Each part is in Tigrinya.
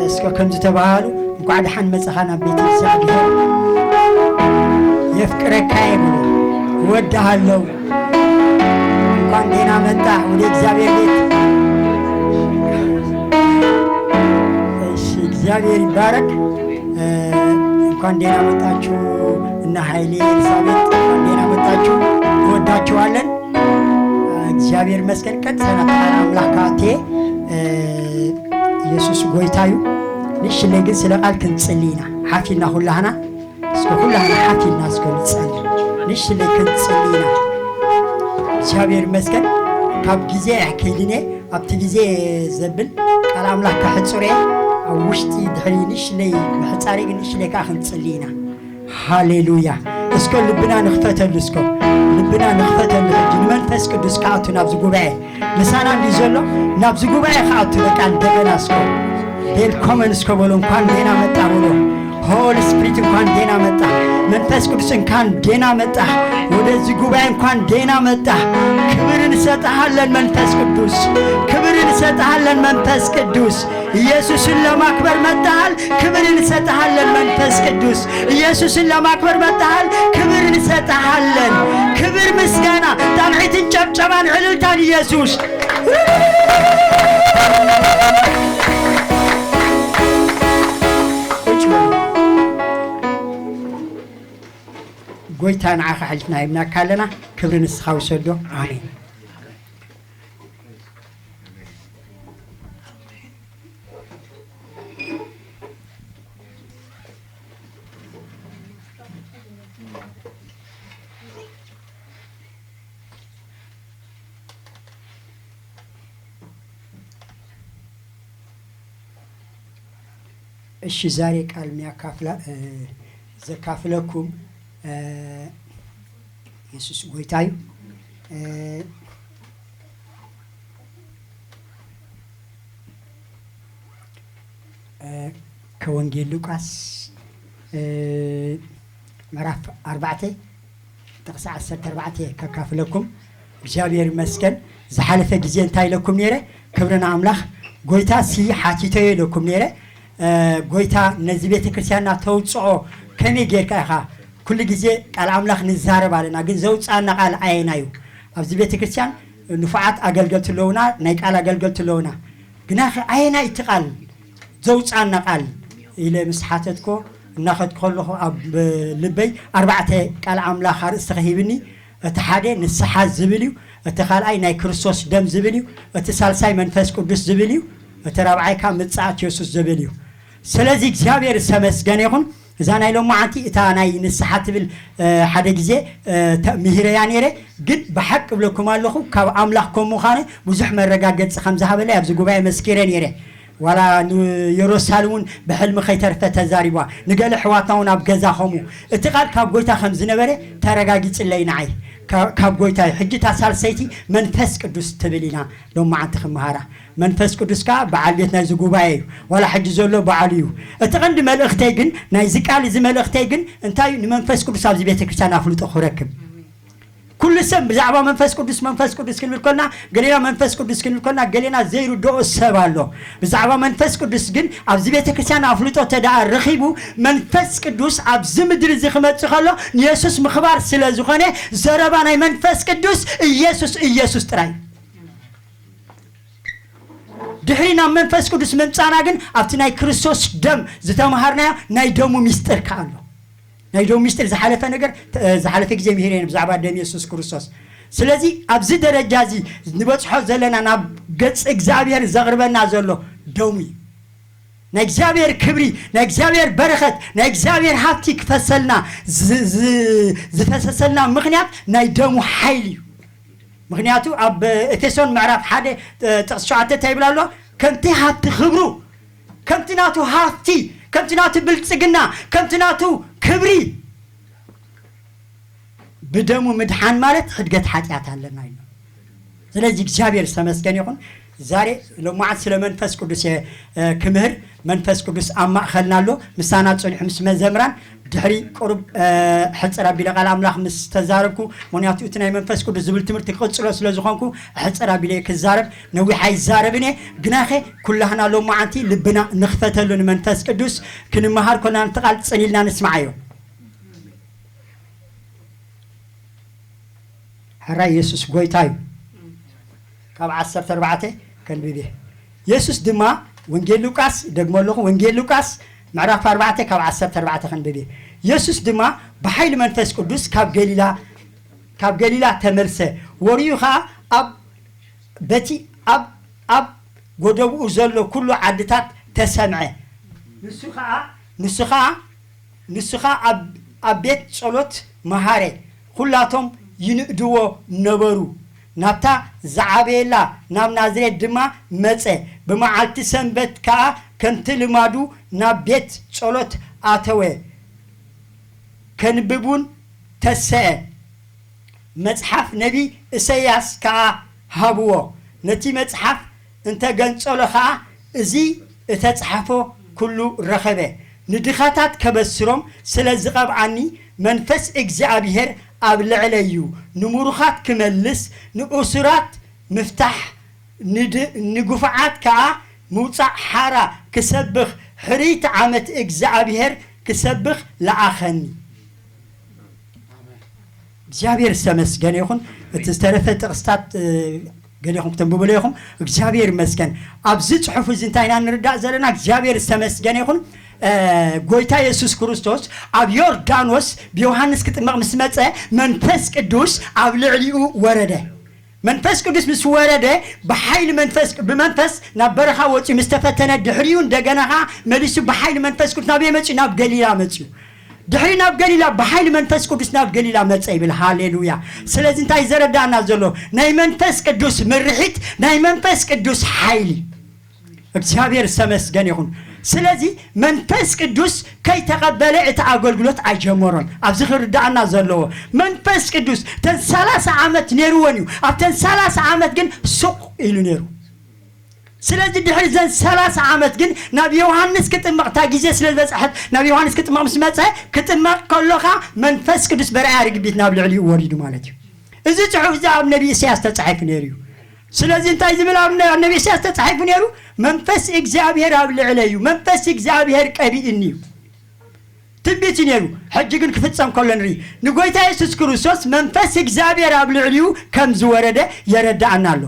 እስከ ከምዚ ተባሃሉ፣ እንኳዕ ደሓን መጻኻ ናብ ቤት እግዚኣብሔር። የፍቅረካ እየ ብሎ፣ እወድሃለሁ። እንኳን ደህና መጣ ወደ እግዚአብሔር ቤት። እሺ፣ እግዚአብሔር ይባረክ። እ፣ እንኳን ደህና መጣችሁ እና ኃይሌ ኤልሳቤጥ፣ እንኳን ደህና መጣችሁ። እንወዳችኋለን። እግዚአብሔር ይመስገን። ቀጥታ ናብታ ቃል ኣምላኽ ክኣቱ እየ። እ፣ ኢየሱስ ጎይታ እዩ። ንእሽለይ ግን ስለ ቃል ክንጽሊ ኢና። ሓፊልና ኩላህና፣ እስከ ኩላህና ሓፊልና እስከ ንጸሊ። ንእሽለይ ክንጽሊ ኢና። እግዚኣብሔር ይመስገን። ካብ ግዜ ኣሕኪልኔ ኣብቲ ግዜ ዘብል ቃል ኣምላኽ ከሕጽሮ እየ። ኣብ ውሽጢ ድሕሪ ንእሽለይ ምሕጻረይ ግን ንእሽለይ ከኣ ክንጽሊ ኢና። ሃሌሉያ። እስከ ልብና ንኽፈተሉ፣ እስከ ልብና ንኽፈተሉ። ሕጂ ንመንፈስ ቅዱስ ክኣቱ ናብዚ ጉባኤ። ምሳና እንዲ ዘሎ ናብዚ ጉባኤ ክኣቱ በቃ እንደገና እስከ ቤልኮመን እስከ በሎ፣ እንኳን ደህና መጣ በሎ። ሆሊ ስፒሪት እንኳን ደህና መጣ። መንፈስ ቅዱስ እንኳን ደህና መጣ። ወደዚህ ጉባኤ እንኳን ደህና መጣ። ክብር እንሰጥሃለን መንፈስ ቅዱስ፣ ክብር እንሰጥሃለን መንፈስ ቅዱስ። ኢየሱስን ለማክበር መጥተሃል። ክብር እንሰጥሃለን መንፈስ ቅዱስ። ኢየሱስን ለማክበር መጥተሃል። ክብር እንሰጥሃለን። ክብር፣ ምስጋና፣ ጣቕዒትን ጨብጨባን ዕልልታን ኢየሱስ። ቁጭ በሉ። ጎይታ ንዓኻ ኣሕሊፍና ሂብናካ ኣለና። ክብሪ ንስኻ ውሰዶ። ኣሜን። እሺ፣ ዛሬ ቃል የሚያካፍላ-፣ እ፣ ዘካፍለኩም፣ እ፣ ኢየሱስ ጎይታ እዩ። እ፣ እ፣ ከወንጌል ሉቃስ፣ እ፣ ምዕራፍ ኣርባዕተ ጥቕሲ ዓሰርተ ኣርባዕተ ከካፍለኩም። እግዚኣብሔር ይመስገን። ዝሓለፈ ግዜ እንታይ ኢለኩም ነይረ? ክብሪ ንኣምላኽ። ጎይታ ሲ ሓቲተዮ ኢለኩም ነይረ። እ፣ ጎይታ ነዚ ቤተ ክርስቲያንና ተውፅኦ ከመይ ጌርካ ኢኻ? ኩሉ ግዜ ቃል ኣምላኽ ንዛረብ ኣለና፣ ግን ዘውፅኣና ቃል ኣየና እዩ? ኣብዚ ቤተ ክርስቲያን ንፉዓት ኣገልገልቲ ኣለውና፣ ናይ ቃል ኣገልገልቲ ኣለውና። ግናኸ ኣየናይ እቲ ቃል ዘውፅኣና ቃል ኢለ ምስ ሓተትኮ፣ እናኸድኩ ከለኹ ኣብ ልበይ ኣርባዕተ ቃል ኣምላኽ ኣርእስቲ ከሂብኒ። እቲ ሓደ ንስሓ ዝብል እዩ፣ እቲ ካልኣይ ናይ ክርስቶስ ደም ዝብል እዩ፣ እቲ ሳልሳይ መንፈስ ቅዱስ ዝብል እዩ፣ እቲ ራብዓይ ከዓ ምጽኣት የሱስ ዝብል እዩ። ስለዚ እግዚኣብሔር ዝተመስገነ ይኹን። እዛ ናይ ሎማዓንቲ እታ ናይ ንስሓ ትብል፣ እ፣ ሓደ ግዜ፣ እ፣ ተ-፣ ምሂረያ ነይረ፣ ግን ብሓቂ እብለኩም ኣለኹ፣ ካብ ኣምላኽ ከም ምዃነ ብዙሕ መረጋገጺ ከም ዝሃበለይ ኣብዚ ጉባኤ መስኪረ ነይረ። ዋላ ንየሩሳሌም እውን ብሕልሚ ከይተርፈ ተዛሪቧ። ንገለ ኣሕዋትና እውን ኣብ ገዛ ከምኡ። እቲ ቃል ካብ ጎይታ ከም ዝነበረ ተረጋጊጽለይ ንዓይ። ካ-፣ ካብ ጎይታ እዩ። ሕጂ እታ ሳልሰይቲ መንፈስ ቅዱስ ትብል ኢና ሎማዓንቲ ክመሃራ። መንፈስ ቅዱስ ከኣ በዓል ቤት ናይዚ ጉባኤ እዩ። ዋላ ሕጂ ዘሎ በዓሉ እዩ። እቲ ቀንዲ መልእኽተይ ግን፣ ናይዚ ቃል እዚ መልእኽተይ ግን እንታይ እዩ? ንመንፈስ ቅዱስ ኣብዚ ቤተ ክርስቲያን ኣፍልጦ ክረክብ። ኩሉ ሰብ ብዛዕባ መንፈስ ቅዱስ፣ መንፈስ ቅዱስ ክንብል ከልና፣ ገሌና መንፈስ ቅዱስ ክንብል ከልና፣ ገሌና ዘይርድኦ ሰብ ኣሎ። ብዛዕባ መንፈስ ቅዱስ ግን ኣብዚ ቤተ ክርስቲያን ኣፍልጦ ተደኣ ረኺቡ፣ መንፈስ ቅዱስ ኣብዚ ምድሪ እዚ ክመጽእ ከሎ፣ ንየሱስ ምኽባር ስለ ዝኾነ፣ ዘረባ ናይ መንፈስ ቅዱስ ኢየሱስ፣ ኢየሱስ ጥራይ። ድሕሪ ናብ መንፈስ ቅዱስ ምምጻና ግን ኣብቲ ናይ ክርስቶስ ደም ዝተምሃርናዮ ናይ ደሙ ሚስጥር ከኣ ኣሎ። ናይ ደሙ ሚስጥር ዝሓለፈ ነገር፣ ተ-፣ ዝሓለፈ ግዜ ምሂረ እየ ብዛዕባ ደም የሱስ ክርስቶስ። ስለዚ ኣብዚ ደረጃ እዚ ንበጽሖ ዘለና ናብ ገጽ እግዚኣብሔር ዘቕርበና ዘሎ ደሙ እዩ። ናይ እግዚኣብሔር ክብሪ፣ ናይ እግዚኣብሔር በረኸት፣ ናይ እግዚኣብሔር ሃብቲ ክፈሰልና ዝ-፣ ዝ-፣ ዝፈሰሰልና ምኽንያት ናይ ደሙ ሓይሊ እዩ። ምኽንያቱ ኣብ ኤፌሶን ምዕራፍ ሓደ ጥቕሲ ሸውዓተ እንታይ ይብል ኣሎ? ከምቲ ሃብቲ ክብሩ፣ ከምቲ ናቱ ሃብቲ፣ ከምቲ ናቱ ብልጽግና፣ ከምቲ ናቱ ክብሪ ብደሙ ምድሓን ማለት ሕድገት ሓጢኣት ኣለና ኢሉ። ስለዚ እግዚኣብሔር ዝተመስገነ ይኹን። ዛሬ ሎማዓት ስለ መንፈስ ቅዱስ እየ ክምህር። መንፈስ ቅዱስ ኣብ ማእኸልና ኣሎ። ምሳና ፀኒሑ ምስ መዘምራን ድሕሪ ቁሩብ ሕፅር ኣቢለ ቃል ኣምላኽ ምስ ተዛረብኩ፣ ምክንያቱ እቲ ናይ መንፈስ ቅዱስ ዝብል ትምህርቲ ክቕፅሎ ስለ ዝኾንኩ ሕፅር ኣቢለ ክዛረብ፣ ነዊሕ ኣይዛረብን እየ። ግናኸ ኩላህና ሎማዓንቲ ልብና ንኽፈተሉ ንመንፈስ ቅዱስ ክንመሃር ኮና ንትቓል ፅን ኢልና ንስማዓዮ። ሕራይ የሱስ ጎይታ እዩ። ካብ ዓሰርተ ኣርባዕተ ከንብብ እየ። የሱስ ድማ ወንጌል ሉቃስ፣ ይደግሞ ኣለኹ፣ ወንጌል ሉቃስ ምዕራፍ ኣርባዕተ ካብ ዓሰርተ ኣርባዕተ ከንብብ እየ። የሱስ ድማ ብሓይሊ መንፈስ ቅዱስ ካብ ገሊላ ካብ ገሊላ ተመልሰ፣ ወሪኡ ኸኣ ኣብ በቲ ኣብ ኣብ ጎደብኡ ዘሎ ኩሉ ዓድታት ተሰምዐ። ንሱ ኸኣ ንሱ ኸኣ ንሱ ኸኣ ኣብ ኣብ ቤት ጸሎት መሃረ። ኩላቶም ይንእድዎ ነበሩ። ናብታ ዝዓበየላ ናብ ናዝሬት ድማ መጸ። ብመዓልቲ ሰንበት ከኣ ከምቲ ልማዱ ናብ ቤት ጸሎት ኣተወ። ከንብብ እውን ተሰአ። መጽሓፍ ነቢ እሰያስ ከኣ ሃብዎ። ነቲ መጽሓፍ እንተ ገንጸሎ ኸኣ፣ እዚ እተጻሕፎ ኩሉ ረኸበ። ንድኻታት ከበስሮም ስለ ዝቐብኣኒ፣ መንፈስ እግዚኣብሄር ኣብ ልዕለይ እዩ። ንምሩኻት ክመልስ፣ ንእሱራት ምፍታሕ፣ ንድ-፣ ንግፉዓት ከኣ ምውጻእ ሓራ ክሰብኽ፣ ሕርይቲ ዓመት እግዚኣብሄር ክሰብኽ ለኣኸኒ። እግዚኣብሔር ዝተመስገነ ይኹን። እቲ ዝተረፈ ጥቕስታት፣ እ፣ ገሊኹም ክተንብቡሉ ኢኹም። እግዚኣብሔር ይመስገን። ኣብዚ ጽሑፍ እዚ እንታይ ኢና ንርዳእ ዘለና? እግዚኣብሔር ዝተመስገነ ይኹን። እ፣ ጎይታ የሱስ ክርስቶስ ኣብ ዮርዳኖስ ብዮሃንስ ክጥመቕ ምስ መጸ መንፈስ ቅዱስ ኣብ ልዕሊኡ ወረደ። መንፈስ ቅዱስ ምስ ወረደ ብሓይሊ መንፈስ፣ ብመንፈስ ናብ በረኻ ወጺኡ ምስ ተፈተነ ድሕሪኡ እንደገና ኸኣ መሊሱ ብሓይሊ መንፈስ ቅዱስ ናበይ መጺኡ? ናብ ገሊላ መጺኡ። ድሕሪ ናብ ገሊላ ብሓይሊ መንፈስ ቅዱስ ናብ ገሊላ መጸ ይብል። ሃሌሉያ። ስለዚ እንታይ ዘረዳእና ዘሎ? ናይ መንፈስ ቅዱስ ምርሒት፣ ናይ መንፈስ ቅዱስ ሓይሊ። እግዚኣብሔር ዝተመስገን ይኹን። ስለዚ መንፈስ ቅዱስ ከይተቐበለ እቲ ኣገልግሎት ኣይጀመሮን። ኣብዚ ክርዳእና ዘለዎ መንፈስ ቅዱስ ተን ሰላሳ ዓመት ነይርዎን እዩ። ኣብተን ሰላሳ ዓመት ግን ሱቕ ኢሉ ነይሩ። ስለዚ ድሕሪ ዘን ሰላሳ ዓመት ግን ናብ ዮሃንስ ክጥመቕ እታ ግዜ ስለ ዝበጽሐት፣ ናብ ዮሃንስ ክጥመቕ ምስ መጸ፣ ክጥመቕ ከሎኻ መንፈስ ቅዱስ በርኣያ ርግቢት ናብ ልዕሊኡ ወሪዱ ማለት እዩ። እዚ ጽሑፍ እዚ ኣብ ነቢ ኢሳያስ ተጻሒፉ ነይሩ እዩ። ስለዚ እንታይ ዝብል ኣብ ነ-፣ ኣብ ነቢ ኢሳያስ ተጻሒፉ ነይሩ? "መንፈስ እግዚኣብሔር ኣብ ልዕለይ እዩ፣ መንፈስ እግዚኣብሔር ቀቢእኒ እዩ።" ትንቢት እዩ ነይሩ። ሕጂ ግን ክፍጸም ከሎ ንርኢ። ንጎይታ የሱስ ክርስቶስ መንፈስ እግዚኣብሔር ኣብ ልዕሊኡ ከም ዝወረደ የረድኣና ኣሎ።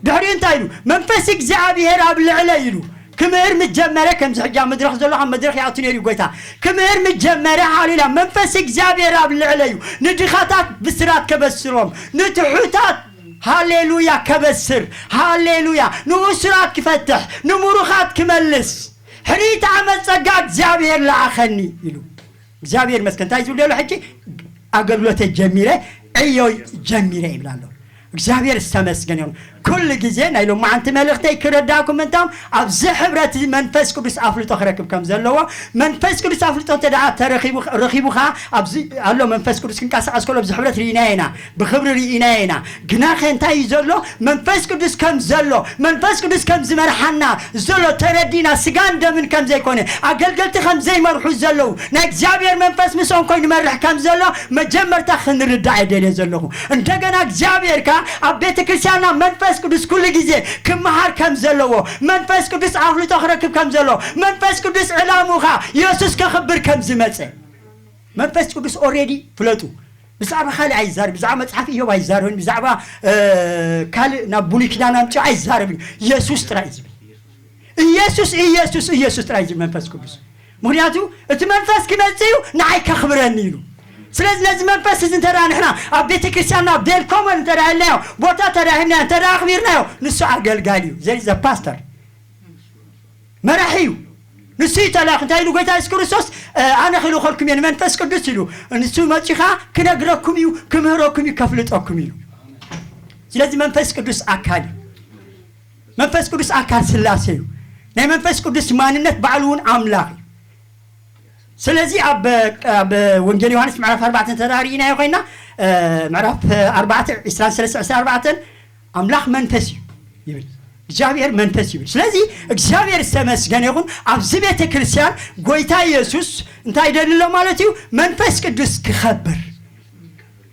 ድሕሪኡ እንታይ ኢሉ? "መንፈስ እግዚኣብሔር ኣብ ልዕለይ" ኢሉ ክምህር ምስ ጀመረ፣ ከምዚ ሕጂ ኣብ መድረኽ ዘሎ ካብ መድረኽ ይኣቱ ነይሩ እዩ ጎይታ። ክምህር ምስ ጀመረ፣ ሃሌሉያ፣ "መንፈስ እግዚኣብሔር ኣብ ልዕለይ እዩ፣ ንድኻታት ብስራት ከበስሮም፣ ንትሑታት፣ ሃሌሉያ፣ ከበስር፣ ሃሌሉያ፣ ንእሱራት ክፈትሕ፣ ንምሩኻት ክመልስ፣ ሕርይቲ ዓመት ጸጋ እግዚኣብሔር ለኣኸኒ" ኢሉ። እግዚኣብሔር ይመስገን። እንታይ ዝብል ዘሎ ሕጂ? "ኣገልግሎተይ ጀሚረ፣ ዕዮይ ጀሚረ" ይብል ኣሎ። እግዚኣብሔር ዝተመስገን ይኹን። ኩሉ ግዜ ናይ ሎማዓንቲ መልእኽተይ ክረዳእኩም እንታም፣ ኣብዚ ሕብረት እዚ መንፈስ ቅዱስ ኣፍልጦ ክረክብ ከም ዘለዎ፣ መንፈስ ቅዱስ ኣፍልጦ እንተ ደኣ ተረኺቡ፣ ረኺቡ ኸዓ ኣብዚ ኣሎ መንፈስ ቅዱስ ክንቀሳቐስ ከሎ ኣብዚ ሕብረት ርኢናዮ ኢና፣ ብኽብሪ ርኢናዮ ኢና። ግናኸ እንታይ እዩ ዘሎ? መንፈስ ቅዱስ ከም ዘሎ፣ መንፈስ ቅዱስ ከም ዝመርሓና ዘሎ ተረዲና፣ ስጋን ደምን ከም ዘይኮነ፣ ኣገልገልቲ ከም ዘይመርሑ ዘለዉ፣ ናይ እግዚኣብሔር መንፈስ ምስኦም ኮይኑ ይመርሕ ከም ዘሎ መጀመርታ ክንርዳእ እየ ደልየ ዘለኹ። እንደገና እግዚኣብሔር ከኣ ኣብ ቤተ ክርስቲያንና መንፈስ ቅዱስ ኩሉ ግዜ ክመሃር ከም ዘለዎ፣ መንፈስ ቅዱስ ኣፍልጦ ክረክብ ከም ዘለዎ፣ መንፈስ ቅዱስ ዕላምኡ ከኣ የሱስ ከኽብር ከም ዝመጸ። መንፈስ ቅዱስ ኦሬዲ ፍለጡ። ብዛዕባ ካልእ ኣይዛረብ፣ ብዛዕባ መጽሓፍ ኢዮብ ኣይዛረብን፣ ብዛዕባ፣ እ፣ ካልእ ናብ ብሉይ ኪዳን ኣምጺኡ ኣይዛረብን። ኢየሱስ ጥራይ እዩ ዝብል። ኢየሱስ፣ ኢየሱስ፣ ኢየሱስ ጥራይ እዩ ዝብል መንፈስ ቅዱስ። ምኽንያቱ እቲ መንፈስ ክመጽእ እዩ፣ ንዓይ ከኽብረኒ ኢሉ። ስለዚ ነዚ መንፈስ እዚ እንተ ደኣ ንሕና ኣብ ቤተ ክርስቲያንና ዌልኮመን እንተ ደኣ ኢልናዮ፣ ቦታ እንተ ደኣ ሂብናዮ፣ እንተ ደኣ ኣኽቢርናዮ፣ ንሱ ኣገልጋሊ እዩ። ዘ ፓስተር መራሒ እዩ። ንሱ እዩ ተላእኹ። እንታይ ኢሉ ጎይታ የሱስ ክርስቶስ? "ኣነ ክልኸልኩም እየ ንመንፈስ ቅዱስ" ኢሉ። ንሱ መጺኡ ኸኣ ክነግረኩም እዩ፣ ክምህረኩም እዩ፣ ከፍልጠኩም እዩ። ስለዚ መንፈስ ቅዱስ ኣካል እዩ። መንፈስ ቅዱስ ኣካል ስላሴ እዩ። ናይ መንፈስ ቅዱስ ማንነት ባዕሉ እውን ኣምላኽ እዩ። ስለዚ ኣብ፣ ኣብ ወንጌል ዮሃንስ ምዕራፍ ኣርባዕተ እንተ ደኣ ርኢናዮ ኮይና፣ እ፣ ምዕራፍ ኣርባዕተ፣ ዕስራን ሰለስተ፣ ዕስራን ኣርባዕተን፣ "ኣምላኽ መንፈስ እዩ" ይብል። እግዚኣብሔር መንፈስ ይብል። ስለዚ እግዚኣብሔር ዝተመስገነ ይኹን። ኣብዚ ቤተ ክርስቲያን ጎይታ ኢየሱስ እንታይ ይደሊ ኣሎ ማለት እዩ? መንፈስ ቅዱስ ክኸብር።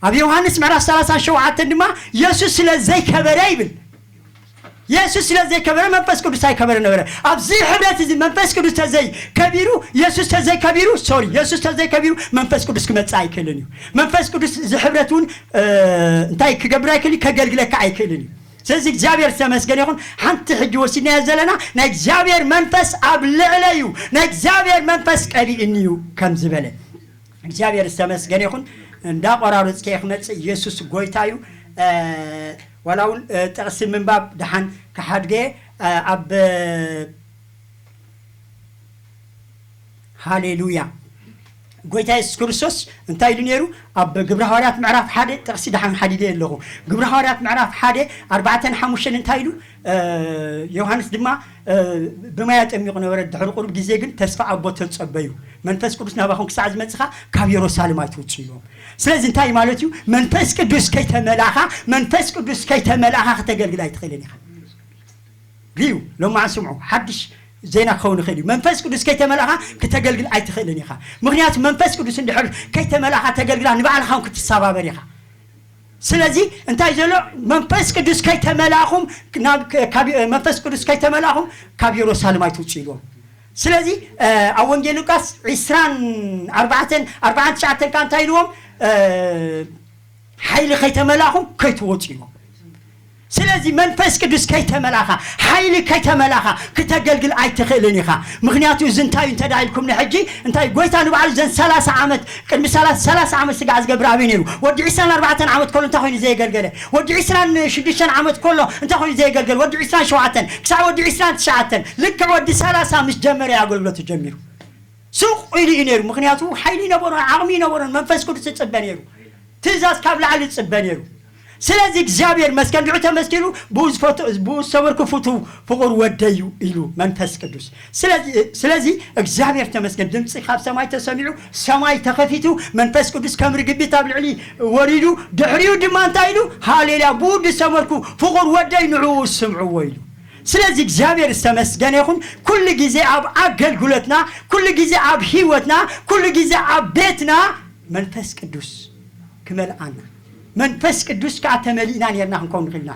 ኣብ ዮሃንስ ምዕራፍ ሰላሳ ሸውዓተ ድማ ኢየሱስ ስለ ዘይከበረ ይብል። ኢየሱስ ስለ ዘይከበረ መንፈስ ቅዱስ ኣይከበረ ነበረ። ኣብዚ ሕብረት እዚ መንፈስ ቅዱስ ተዘይ ከቢሩ፣ ኢየሱስ ተዘይ ከቢሩ፣ ሶሪ፣ ኢየሱስ ተዘይ ከቢሩ መንፈስ ቅዱስ ክመጽእ ኣይክእልን እዩ። መንፈስ ቅዱስ እዚ ሕብረት እውን እንታይ ክገብር ኣይክእል፣ ከገልግለካ ኣይክእልን እዩ። ስለዚ እግዚኣብሔር ዝተመስገነ ይኹን። ሓንቲ ሕጂ ወሲድናዮ ዘለና ናይ እግዚኣብሔር መንፈስ ኣብ ልዕለ እዩ፣ ናይ እግዚኣብሔር መንፈስ ቀቢእኒ እዩ ከም ዝበለ እግዚኣብሔር ዝተመስገነ ይኹን። እንዳ ቆራረጽ ከ ክመጽእ ኢየሱስ ጎይታ እዩ። ዋላ እውን ጥቕሲ ምንባብ ደሓን ክሓድገ ኣብ ሃሌሉያ። ጎይታ የሱስ ክርስቶስ እንታይ ኢሉ ነይሩ? ኣብ ግብረ ሃዋርያት ምዕራፍ ሓደ ጥቕሲ ደሓን ሓዲደ ኣለኹ። ግብረ ሃዋርያት ምዕራፍ ሓደ ኣርባዕተን ሓሙሽተን እንታይ ኢሉ? ዮሃንስ ድማ ብማይ ኣጠሚቑ ነበረ፣ ድሕሪ ቁሩብ ግዜ ግን ተስፋ ኣቦ ተጸበዩ፣ መንፈስ ቅዱስ ናባኹም ክሳዕ ዝመጽኻ ካብ የሩሳሌም ኣይትውጽኡ ኢልዎም። ስለዚ እንታይ ማለት እዩ? መንፈስ ቅዱስ ከይተመላኻ፣ መንፈስ ቅዱስ ከይተመላኻ ክተገልግል ኣይትኽእልን ኢኻ። ሪዩ ሎማዓን ስምዑ፣ ሓድሽ ዜና ክኸውን ይኽእል እዩ። መንፈስ ቅዱስ ከይተመላኻ ክተገልግል ኣይትኽእልን ኢኻ። ምክንያቱ መንፈስ ቅዱስ እንድሕር ከይተመላኻ ተገልግላ ንባዕልኻ እውን ክትሰባበር ኢኻ። ስለዚ እንታይ ዘሎ? መንፈስ ቅዱስ ከይተመላእኹም ናብ ካብ መንፈስ ቅዱስ ከይተመላእኹም ካብ የሩሳሌም ኣይትውፅኡ ኢልዎም። ስለዚ ኣብ ወንጌል ሉቃስ ዕስራን ኣርባዕተን ኣርባዓን ትሽዓተን ከዓ እንታይ ኢልዎም? ሓይሊ ከይተመላእኹም ከይትወፁ ኢልዎም። ስለዚ መንፈስ ቅዱስ ከይተመላእኻ፣ ሓይሊ ከይተመላእኻ ክተገልግል ኣይትኽእልን ኢኻ። ምክንያቱ እዚ እንታይ እዩ እንተ ደኣ ኢልኩም ንሕጂ፣ እንታይ ጎይታ ንባዕሉ ዘን ሰላሳ ዓመት፣ ቅድሚ ሰላሳ ዓመት ስጋዕ ዝገብር ኣበይ ነይሩ? ወዲ ዕስራን ኣርባዕተን ዓመት ከሎ እንታይ ኮይኑ ዘየገልገለ? ወዲ ዕስራን ሽዱሽተን ዓመት ከሎ እንታይ ኮይኑ ዘየገልገለ? ወዲ ዕስራን ሸውዓተን ክሳዕ ወዲ ዕስራን ትሽዓተን፣ ልክዕ ወዲ ሰላሳ ምስ ጀመረ እዩ ኣገልግሎቱ ጀሚሩ። ሱቕ ኢሉ እዩ ነይሩ። ምክንያቱ ሓይሊ ይነበሮን ዓቕሚ ይነበሮን፣ መንፈስ ቅዱስ ይጽበ ነይሩ። ትእዛዝ ካብ ላዕሊ ይጽበ ነይሩ። ስለዚ እግዚኣብሔር መስገን ድዑ ተመስኪሩ፣ ብኡ ዝፈቱ-፣ ብኡ ዝሰበርኩ ፍቱ ፍቑር ወደይ እዩ ኢሉ መንፈስ ቅዱስ። ስለዚ፣ ስለዚ እግዚኣብሔር ተመስገን፣ ድምፂ ካብ ሰማይ ተሰሚዑ፣ ሰማይ ተኸፊቱ፣ መንፈስ ቅዱስ ከም ርግቢት ኣብ ልዕሊ ወሪዱ፣ ድሕሪኡ ድማ እንታይ ኢሉ? ሃሌሉያ፣ ብኡ ዝሰመርኩ ፍቑር ወደይ ንዕኡ ስምዕዎ ኢሉ። ስለዚ እግዚኣብሔር ዝተመስገነ ይኹን። ኩሉ ግዜ ኣብ ኣገልግሎትና፣ ኩሉ ግዜ ኣብ ህይወትና፣ ኩሉ ግዜ ኣብ ቤትና መንፈስ ቅዱስ ክመልኣና። መንፈስ ቅዱስ ከዓ ተመሊእና ነርና ክንከውን ንኽእል ኢና።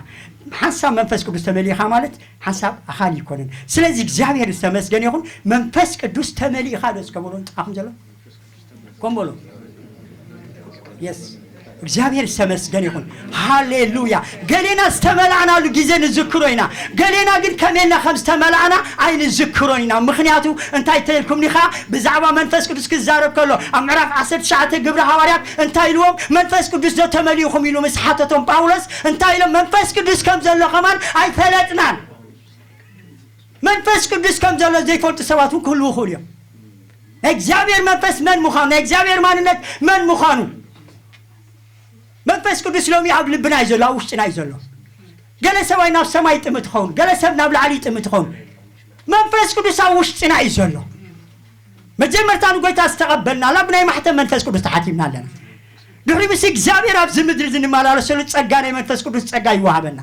ሓንሳብ መንፈስ ቅዱስ ተመሊእኻ ማለት ሓንሳብ ኣኻሊ ኣይኮነን። ስለዚ እግዚኣብሔር ዝተመስገነ ይኹን። መንፈስ ቅዱስ ተመሊእኻ ዶ እስከ በሎ ንጥቓኹም ዘሎ? ከም በሎ። የስ። እግዚኣብሔር ዝተመስገነ ይኹን። ሃሌሉያ። ገሌና ዝተመላእናሉ ግዜ ንዝክሮ ኢና። ገሌና ግን ከመይና ከም ዝተመላእና ኣይንዝክሮን ኢና። ምክንያቱ እንታይ ተልኩም ኒኻ? ብዛዕባ መንፈስ ቅዱስ ክዛረብ ከሎ ኣብ ምዕራፍ ዓሰርተ ትሽዓተ ግብሪ ሃዋርያት እንታይ ኢልዎም? መንፈስ ቅዱስ ዶ ተመሊእኹም ኢሉ ምስ ሓተቶም ጳውሎስ እንታይ ኢሎም? መንፈስ ቅዱስ ከም ዘሎ ከማን ኣይፈለጥናን። መንፈስ ቅዱስ ከም ዘሎ ዘይፈልጡ ሰባት እውን ክህልዉ ይኽእሉ እዮም። ናይ እግዚኣብሔር መንፈስ መን ምዃኑ፣ ናይ እግዚኣብሔር ማንነት መን ምዃኑ። መንፈስ ቅዱስ ሎሚ ኣብ ልብና እዩ ዘሎ፣ ኣብ ውሽጥና እዩ ዘሎ። ገለ ሰብኣይ ናብ ሰማይ ይጥምት ይኸውን፣ ገለ ሰብ ናብ ላዕሊ ይጥምት ይኸውን። መንፈስ ቅዱስ ኣብ ውሽጥና እዩ ዘሎ። መጀመርታ ንጎይታ ዝተቐበልናላ ብናይ ማሕተም መንፈስ ቅዱስ ተሓቲምና ኣለና። ድሕሪ ምስ እግዚኣብሔር ኣብዚ ምድሪ ዝንመላለሰሉ ጸጋ ናይ መንፈስ ቅዱስ ጸጋ ይወሃበና።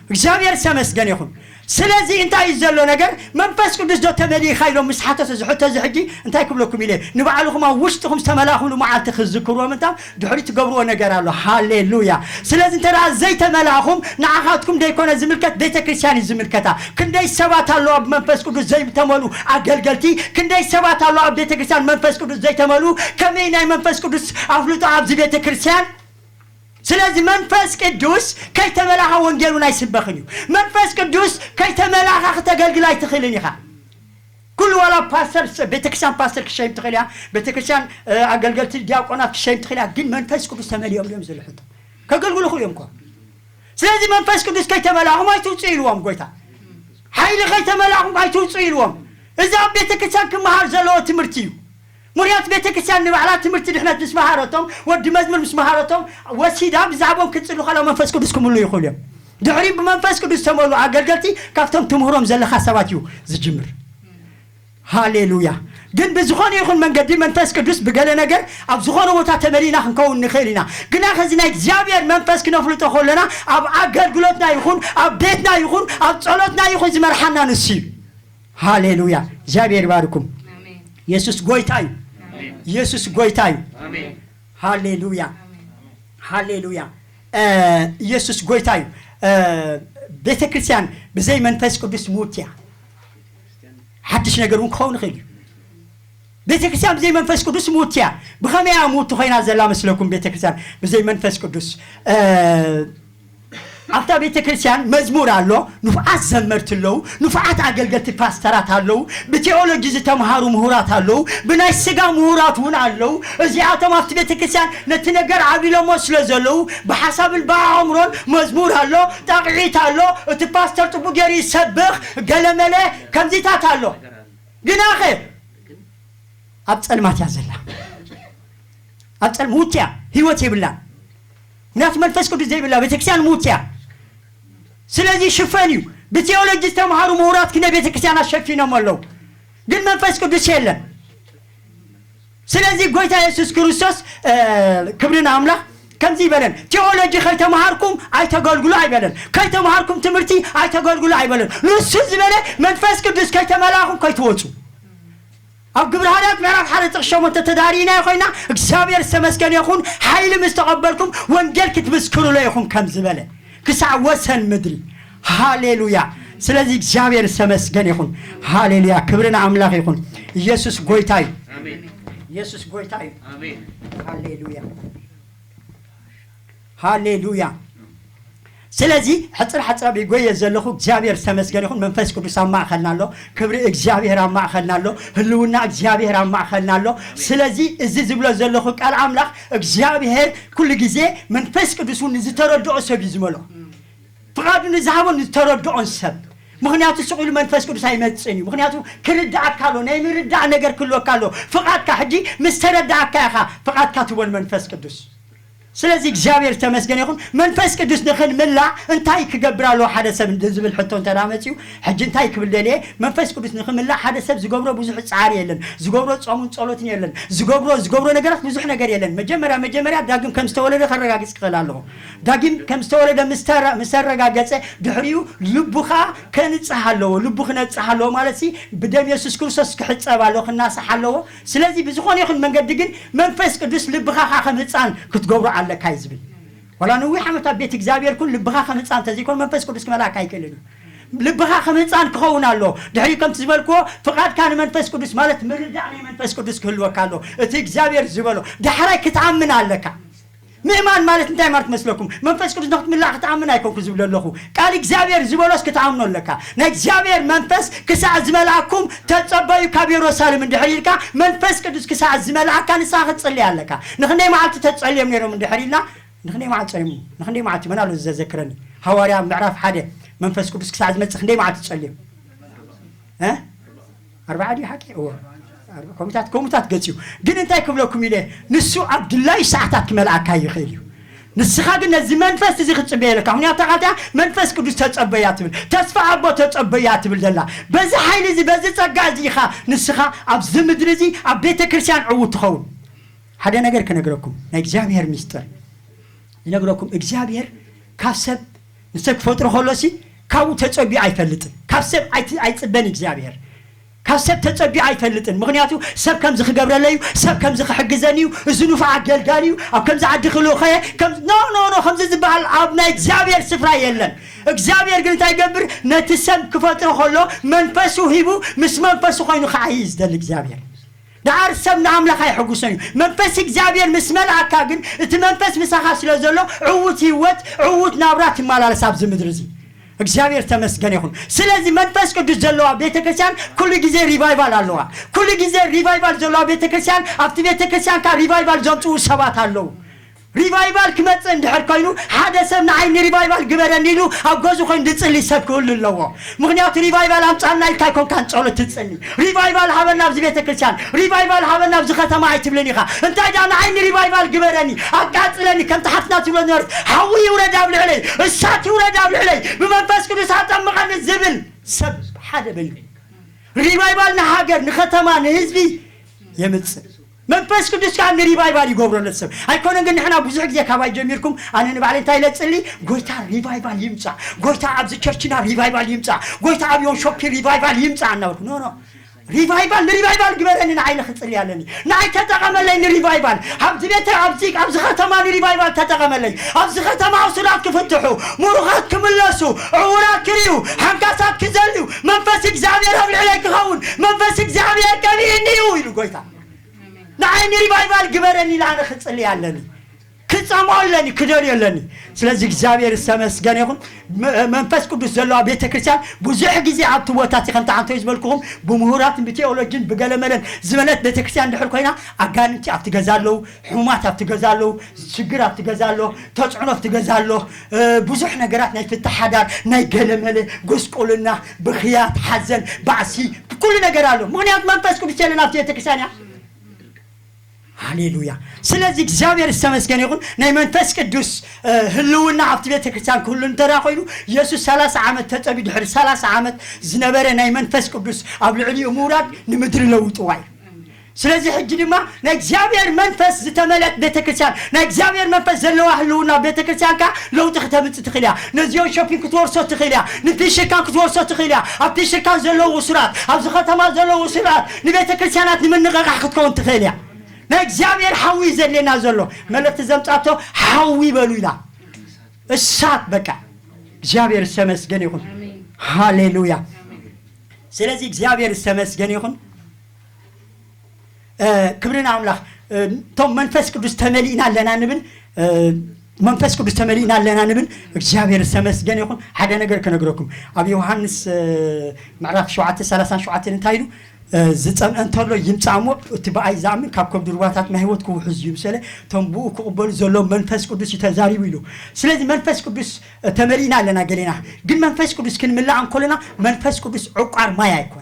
እግዚኣብሔር ዝተመስገነ ይኹን። ስለዚ እንታይ እዩ ዘሎ ነገር? መንፈስ ቅዱስ ዶ ተመሊእኻ ኢሎም ምስ ሓተቱ ዝሕቶ እዚ ሕጂ እንታይ ክብለኩም ኢለ? ንባዕልኹም ኣብ ውሽጥኹም ዝተመላእኹሉ መዓልቲ ክዝክርዎም እንታ ድሕሪ ትገብርዎ ነገር ኣሎ። ሃሌሉያ። ስለዚ እንተ ደኣ ዘይተመላእኹም ንዓኻትኩም ደይኮነ ዝምልከት ቤተ ክርስቲያን እዩ ዝምልከታ። ክንደይ ሰባት ኣለዉ ኣብ መንፈስ ቅዱስ ዘይተመሉ ኣገልገልቲ፣ ክንደይ ሰባት ኣለዉ ኣብ ቤተ ክርስቲያን መንፈስ ቅዱስ ዘይተመሉ። ከመይ ናይ መንፈስ ቅዱስ ኣፍልጦ ኣብዚ ቤተ ክርስቲያን? ስለዚ መንፈስ ቅዱስ ከይተመላኻ ወንጌል እውን ኣይስበኽን እዩ። መንፈስ ቅዱስ ከይተመላኻ ክተገልግል ኣይትኽእልን ኢኻ። ኩሉ ዋላ ፓስተር፣ ቤተክርስትያን ፓስተር ክሸይም ትኽእል እያ፣ ቤተክርስትያን ኣገልገልቲ ዲያቆናት ክሸይም ትኽእል እያ። ግን መንፈስ ቅዱስ ተመሊኦም እዮም ዝልሕጡ ከገልግሉ ክእሉ እዮም እኮ። ስለዚ መንፈስ ቅዱስ ከይተመላኹም ኣይትውፅኡ ኢልዎም ጎይታ። ሓይሊ ከይተመላኹም ኣይትውፅኡ ኢልዎም። እዚ ኣብ ቤተክርስትያን ክመሃር ዘለዎ ትምህርቲ እዩ። ምኽንያቱ ቤተክርስትያን ንባዕላ ትምህርቲ ድሕነት ምስ መሃረቶም፣ ወዲ መዝሙር ምስ መሃረቶም፣ ወሲዳ ብዛዕባኦም ክጽሉ ከለዉ መንፈስ ቅዱስ ክምሉ ይኽእሉ እዮም። ድሕሪ ብመንፈስ ቅዱስ ዝተመሉ ኣገልገልቲ ካብቶም ትምህሮም ዘለኻ ሰባት እዩ ዝጅምር። ሃሌሉያ። ግን ብዝኾነ ይኹን መንገዲ መንፈስ ቅዱስ ብገለ ነገር ኣብ ዝኾነ ቦታ ተመሊእና ክንከውን ንኽእል ኢና። ግና ከዚ ናይ እግዚኣብሔር መንፈስ ክነፍልጦ ከለና ኣብ ኣገልግሎትና ይኹን ኣብ ቤትና ይኹን ኣብ ጸሎትና ይኹን ዝመርሓና ንሱ እዩ። ሃሌሉያ። እግዚኣብሔር ይባርኩም። ኢየሱስ ጎይታ እዩ። ኢየሱስ ጎይታ እዩ። ሃሌሉያ። ሃሌሉያ። ኢየሱስ ጎይታ እዩ። ቤተ ክርስቲያን ብዘይ መንፈስ ቅዱስ ሙት እያ። ሓድሽ ነገር እውን ክኸውን ይኽእል እዩ። ቤተ ክርስቲያን ብዘይ መንፈስ ቅዱስ ሙት እያ። ብኸመይ እያ ሙት ኮይና ዘላ መስለኩም? ቤተ ክርስቲያን ብዘይ መንፈስ ቅዱስ ኣብታ ቤተ ክርስቲያን መዝሙር ኣሎ፣ ንፉዓት ዘመርቲ ኣለዉ፣ ንፉዓት ኣገልገልቲ ፓስተራት ኣለዉ፣ ብቴዎሎጂ ዝተምሃሩ ምሁራት ኣለዉ፣ ብናይ ስጋ ምሁራት እውን ኣለዉ። እዚኣቶም ኣብቲ ቤተ ክርስቲያን ነቲ ነገር ዓብሊሎሞ ስለ ዘለዉ ብሓሳብን ብኣእምሮን መዝሙር ኣሎ፣ ጣቕዒት ኣሎ፣ እቲ ፓስተር ጽቡቅ ገይሩ ይሰብኽ፣ ገለመለ ከምዚታት ኣሎ። ግናኸ ኣብ ጸልማት እያ ዘላ። ኣብ ጸልም ሙት እያ፣ ህይወት የብላን። ምክንያቱ መንፈስ ቅዱስ ዘይብላ ቤተክርስትያን ሙት እያ። ስለዚ ሽፈን እዩ። ብቴዎሎጂ ዝተምሃሩ ምሁራት ክነ ቤተክርስትያናት ሸፊኖም ኣለዉ፣ ግን መንፈስ ቅዱስ የለን። ስለዚ ጎይታ የሱስ ክርስቶስ ክብሪ ንኣምላኽ ከምዚ ይበለን፣ ቴዎሎጂ ከይተምሃርኩም ኣይተገልግሉ ኣይበለን፣ ከይተምሃርኩም ትምህርቲ ኣይተገልግሉ ኣይበለን። ንሱ ዝበለ መንፈስ ቅዱስ ከይተመላኹም ከይትወፁ። ኣብ ግብረ ሃዋርያት ምዕራፍ ሓደ ጥቕሲ ሸሞንተ ተዳሪእናዮ ኮይና እግዚኣብሔር ዝተመስገነ ይኹን፣ ሓይሊ ምስ ተቐበልኩም ወንጌል ክትምስክሩሎ ኢኹም ከም ዝበለ ክሳዕ ወሰን ምድሪ። ሃሌሉያ። ስለዚ እግዚኣብሔር ዝተመስገነ ይኹን። ሃሌሉያ። ክብሪ ንኣምላኽ ይኹን። ኢየሱስ ጎይታ እዩ። ኢየሱስ ጎይታ እዩ። ሃሌሉያ። ሃሌሉያ። ስለዚ ሕጽር ሕጽር ኣቢጎየ ዘለኹ እግዚኣብሔር ዝተመስገነ ይኹን። መንፈስ ቅዱስ ኣብ ማእኸልና ኣሎ። ክብሪ እግዚኣብሔር ኣብ ማእኸልና ኣሎ። ህልውና እግዚኣብሔር ኣብ ማእኸልና ኣሎ። ስለዚ እዚ ዝብሎ ዘለኹ ቃል ኣምላኽ እግዚኣብሔር ኩሉ ግዜ መንፈስ ቅዱስ እውን ንዝተረድኦ ሰብ እዩ ዝመልኦ። ፍቓዱ ንዝሃቦ ንዝተረድኦን ሰብ። ምኽንያቱ ስቕ ኢሉ መንፈስ ቅዱስ ኣይመጽእን እዩ። ምኽንያቱ ክርድኣካ ኣሎ፣ ናይ ምርዳእ ነገር ክህልወካ ኣሎ። ፍቓድካ ሕጂ ምስ ተረድኣካ ኢኻ ፍቓድካ ትቦ ንመንፈስ ቅዱስ። ስለዚ እግዚኣብሔር ዝተመስገነ ይኹን። መንፈስ ቅዱስ ንኽንምላእ እንታይ ክገብር ኣለዎ ሓደ ሰብ እንደ ዝብል ሕቶ እንተ ደኣ መጺኡ፣ ሕጂ እንታይ ክብል ደልየ? መንፈስ ቅዱስ ንኽምላእ ሓደ ሰብ ዝገብሮ ብዙሕ ጻዕሪ የለን፣ ዝገብሮ ጾምን ጸሎትን የለን፣ ዝገብሮ ዝገብሮ ነገራት ብዙሕ ነገር የለን። መጀመርያ መጀመርያ ዳግም ከም ዝተወለደ ከረጋግጽ ክኽእል ኣለኹ። ዳግም ከም ዝተወለደ ምስ ተረ-፣ ምስ ተረጋገጸ ድሕሪኡ ልቡ ኸኣ ከንጽህ ኣለዎ። ልቡ ክነጽህ ኣለዎ ማለት ሲ ብደም የሱስ ክርስቶስ ክሕጸብ ኣለዎ፣ ክናሳሕ ኣለዎ። ስለዚ ብዝኾነ ይኹን መንገዲ ግን መንፈስ ቅዱስ ልብኻ ኸዓ ከም ህፃን ክትገብሮ ኣለካ እዩ ዝብል። ዋላ ነዊሕ ዓመት ኣብ ቤት እግዚኣብሔር ኩን ልብኻ ከም ህፃን እንተዘይኮነ መንፈስ ቅዱስ ክመልኣካ ኣይክእልን እዩ። ልብኻ ከም ህፃን ክኸውን ኣሎ። ድሕሪ ከምቲ ዝበልክዎ ፍቓድካ ንመንፈስ ቅዱስ ማለት ምርዳእ ናይ መንፈስ ቅዱስ ክህልወካ ኣሎ። እቲ እግዚኣብሔር ዝበሎ ዳሕራይ ክትኣምን ኣለካ። ምእማን ማለት እንታይ ማለት መስለኩም? መንፈስ ቅዱስ ንክትምላእ ክትኣምን ኣይኮንኩ ዝብል ኣለኹ። ቃል እግዚኣብሔር ዝበሎስ ክትኣምኖ ኣለካ። ናይ እግዚኣብሔር መንፈስ ክሳዕ ዝመልኣኩም ተጸበዩ ካብ የሩሳሌም እንድሕር ኢልካ፣ መንፈስ ቅዱስ ክሳዕ ዝመልኣካ ንስኻ ክትጽሊ ኣለካ። ንክንደይ መዓልቲ ተጸልዮም ነይሮም እንድሕር ኢልና፣ ንክንደይ መዓልቲ ጸልዮም? ንክንደይ መዓልቲ መን ኣሎ ዘዘክረኒ? ሃዋርያ ምዕራፍ ሓደ መንፈስ ቅዱስ ክሳዕ ዝመጽእ ክንደይ መዓልቲ ጸልዮም? እ? ኣርባዓ ድዩ ሓቂ? እዎ። ኣርባ-፣ ከምኡታት፣ ከምኡታት ገጽ እዩ። ግን እንታይ ክብለኩም ኢለ፣ ንሱ ኣብ ድላዩ ሰዓታት ክመልኣካ ይኽእል እዩ። ንስኻ ግን ነዚ መንፈስ እዚ ክትጽበዮ ኣለካ። ምኽንያቱ ካልቲኣ መንፈስ ቅዱስ ተጸበያ ትብል፣ ተስፋ ኣቦ ተጸበያ ትብል ዘላ። በዚ ሓይሊ እዚ፣ በዚ ጸጋ እዚ ኢኻ ንስኻ ኣብዚ ምድሪ እዚ ኣብ ቤተ ክርስቲያን ዕዉት ትኸውን። ሓደ ነገር ክነግረኩም፣ ናይ እግዚኣብሔር ሚስጥር ዝነግረኩም፣ እግዚኣብሔር ካብ ሰብ ንሰብ ክፈጥሮ ከሎሲ ካብኡ ተጸቢዩ ኣይፈልጥን። ካብ ሰብ ኣይቲ-፣ ኣይጽበን እግዚኣብሔር። ካብ ሰብ ተጸቢዩ ኣይፈልጥን። ምኽንያቱ ሰብ ከምዚ ክገብረለይ እዩ፣ ሰብ ከምዚ ክሕግዘኒ እዩ፣ እዚ ንፉዕ ኣገልጋሊ እዩ፣ ኣብ ከምዚ ዓዲ ክልእኾ እየ፣ ከም-፣ ኖ፣ ኖ፣ ኖ፣ ከምዚ ዝበሃል ኣብ ናይ እግዚኣብሔር ስፍራ የለን። እግዚኣብሔር ግን እንታይ ይገብር? ነቲ ሰብ ክፈጥሮ ከሎ መንፈሱ ሂቡ ምስ መንፈሱ ኮይኑ ክዓዪ እዩ ዝደሊ እግዚኣብሔር። ደሓር ሰብ ንኣምላኽ ኣይሕጉሶን እዩ። መንፈስ እግዚኣብሔር ምስ መልኣካ ግን፣ እቲ መንፈስ ምሳኻ ስለ ዘሎ፣ ዕዉት ህይወት፣ ዕዉት ናብራ ትመላለስ ኣብዚ ምድሪ እዚ። እግዚኣብሔር ተመስገን ይኹን። ስለዚ መንፈስ ቅዱስ ዘለዋ ቤተ ክርስቲያን ኩሉ ግዜ ሪቫይቫል ኣለዋ። ኩሉ ግዜ ሪቫይቫል ዘለዋ ቤተ ክርስቲያን፣ ኣብቲ ቤተ ክርስቲያንካ ሪቫይቫል ዘምጽኡ ሰባት ኣለዉ። ሪቫይቫል ክመጽእ እንድሕር ኮይኑ፣ ሓደ ሰብ ንዓይ ንሪቫይቫል ግበረኒ ኢሉ ኣብ ገዝኡ ኮይኑ ዝጽሊ ሰብ ክህሉ ኣለዎ። ምኽንያቱ ሪቫይቫል ኣምጻልና ኢልካ ኣይኮንካን ጸሎት ትጽሊ። ሪቫይቫል ሃበና ኣብዚ ቤተ ክርስቲያን፣ ሪቫይቫል ሃበና ኣብዚ ከተማ ኣይትብልን ኢኻ። እንታይ ደኣ ንዓይ ንሪቫይቫል ግበረኒ፣ ኣቃጽለኒ፣ ከምቲ ሓፍትና ትብሎ ነበረት፣ ሓዊ ይውረድ ኣብ ልዕለይ፣ እሳት ይውረድ ኣብ ልዕለይ፣ ብመንፈስ ቅዱስ ኣጠምቐኒ ዝብል ሰብ ሓደ በይኑ። ሪቫይቫል ንሃገር፣ ንከተማ፣ ንህዝቢ የምጽእ። መንፈስ ቅዱስ ከዓ ንሪቫይቫል ይገብሮ ነቲ ሰብ። ኣይኮነን ግን ንሕና ብዙሕ ግዜ ካባይ ጀሚርኩም ኣነ ንባዕለይ እንታይ ኢለ እጽሊ? ጎይታ ሪቫይቫል ይምጻእ። ጎይታ ኣብዚ ቸርችና ሪቫይቫል ይምጻእ። ጎይታ ኣብ ዮንሾፒ ሪቫይቫል ይምጻእ እናበልኩ። ኖ፣ ኖ። ሪቫይቫል፣ ንሪቫይቫል ግበረኒ፣ ንዓይ ንኽጽሊ ኣለኒ። ንዓይ ተጠቐመለይ ንሪቫይቫል። ኣብዚ ቤተ፣ ኣብዚ፣ ኣብዚ ከተማ ንሪቫይቫል ተጠቐመለይ። ኣብዚ ከተማ እሱራት ክፍትሑ፣ ምሩኻት ክምለሱ፣ ዕውራት ክርእዩ፣ ሓንካሳት ክዘልዩ፣ መንፈስ እግዚኣብሔር ኣብ ልዕለይ ክኸውን፣ መንፈስ እግዚኣብሔር ቀቢእኒ እዩ ኢሉ ጎይታ። ንዓይ ንሪቫይቫል ግበረኒ ኢለ ኣነ ክጽሊ ኣለኒ። ክጸምኦ ኣለኒ፣ ክደልዮ ኣለኒ። ስለዚ እግዚኣብሔር ዝተመስገነ ይኹን። መ-፣ መንፈስ ቅዱስ ዘለዋ ቤተ ክርስቲያን ብዙሕ ግዜ ኣብቲ ቦታ እቲ ከምቲ ዓንቶይ ዝበልኩኹም ብምሁራትን ብቴዎሎጂን ብገለመለን ዝበለት ቤተ ክርስቲያን እንድሕር ኮይና ኣጋንንቲ ኣብቲ ገዛ ኣለዉ፣ ሕሙማት ኣብቲ ገዛ ኣለዉ፣ ሽግር ኣብቲ ገዛ ኣሎ፣ ተጽዕኖ ኣብቲ ገዛ ኣሎ፣ እ፣ ብዙሕ ነገራት ናይ ፍትሕ ሓዳር፣ ናይ ገለመለ፣ ጉስቁልና፣ ብኽያት፣ ሓዘን፣ ባእሲ፣ ኩሉ ነገር ኣሎ። ምኽንያቱ መንፈስ ቅዱስ የለን ኣብቲ ቤተ ክርስቲያን እያ። ሃሌሉያ። ስለዚ እግዚኣብሔር ዝተመስገነ ይኹን። ናይ መንፈስ ቅዱስ፣ እ፣ ህልውና ኣብቲ ቤተ ክርስቲያን ክህሉ እንተዳ ኮይኑ፣ የሱስ ሰላሳ ዓመት ተጸብዩ፣ ድሕሪ ሰላሳ ዓመት ዝነበረ ናይ መንፈስ ቅዱስ ኣብ ልዕሊኡ ምውራድ ንምድሪ ለውጥዋ እዩ። ስለዚ ሕጂ ድማ ናይ እግዚኣብሔር መንፈስ ዝተመልአት ቤተ ክርስቲያን፣ ናይ እግዚኣብሔር መንፈስ ዘለዋ ህልውና ቤተ ክርስቲያን ከኣ ለውጢ ክተምጽእ ትኽእል እያ። ነዚኦም ሾፒንግ ክትወርሶ ትኽእል እያ። ንፊሽካ ክትወርሶ ትኽእል እያ። ኣብ ፊሽካ ዘለዉ እሱራት፣ ኣብዚ ከተማ ዘለዉ እሱራት ንቤተ ክርስቲያናት ንምንቕቓሕ ክትከውን ትኽእል እያ። ናይ እግዚኣብሔር ሓዊ እዩ ዘድልየና ዘሎ። መልእኽቲ ዘምጻቶ ሓዊ በሉ ኢላ። እሳት በቃ። እግዚኣብሔር ዝተመስገነ ይኹን። ኣሜን። ሃሌሉያ። ኣሜን። ስለዚ እግዚኣብሔር ዝተመስገነ ይኹን። እ፣ ክብሪ ንኣምላኽ። እ፣ እቶም መንፈስ ቅዱስ ተመሊእና ኣለና ንብል፣ እ፣ መንፈስ ቅዱስ ተመሊእና ኣለና ንብል። እግዚኣብሔር ዝተመስገነ ይኹን። ሓደ ነገር ክነግረኩም። ኣብ ዮሃንስ፣ እ፣ ምዕራፍ ሸውዓተ ሰላሳን ሸውዓተን እንታይ ኢሉ? እ፣ ዝጸምአ እንተሎ ይምጻእ እሞ፣ እቲ ብኣይ ዝኣምን ካብ ከብዱ ሩባታት ማይ ህይወት ክውሕዝ እዩ። ምሰለ እቶም ብኡ ክቕበሉ ዘለዎም መንፈስ ቅዱስ እዩ ተዛሪቡ ኢሉ። ስለዚ መንፈስ ቅዱስ፣ እ፣ ተመሊእና ኣለና ገሌና። ግን መንፈስ ቅዱስ ክንምላእ እንከለና መንፈስ ቅዱስ ዕቋር ማይ ኣይኮነን።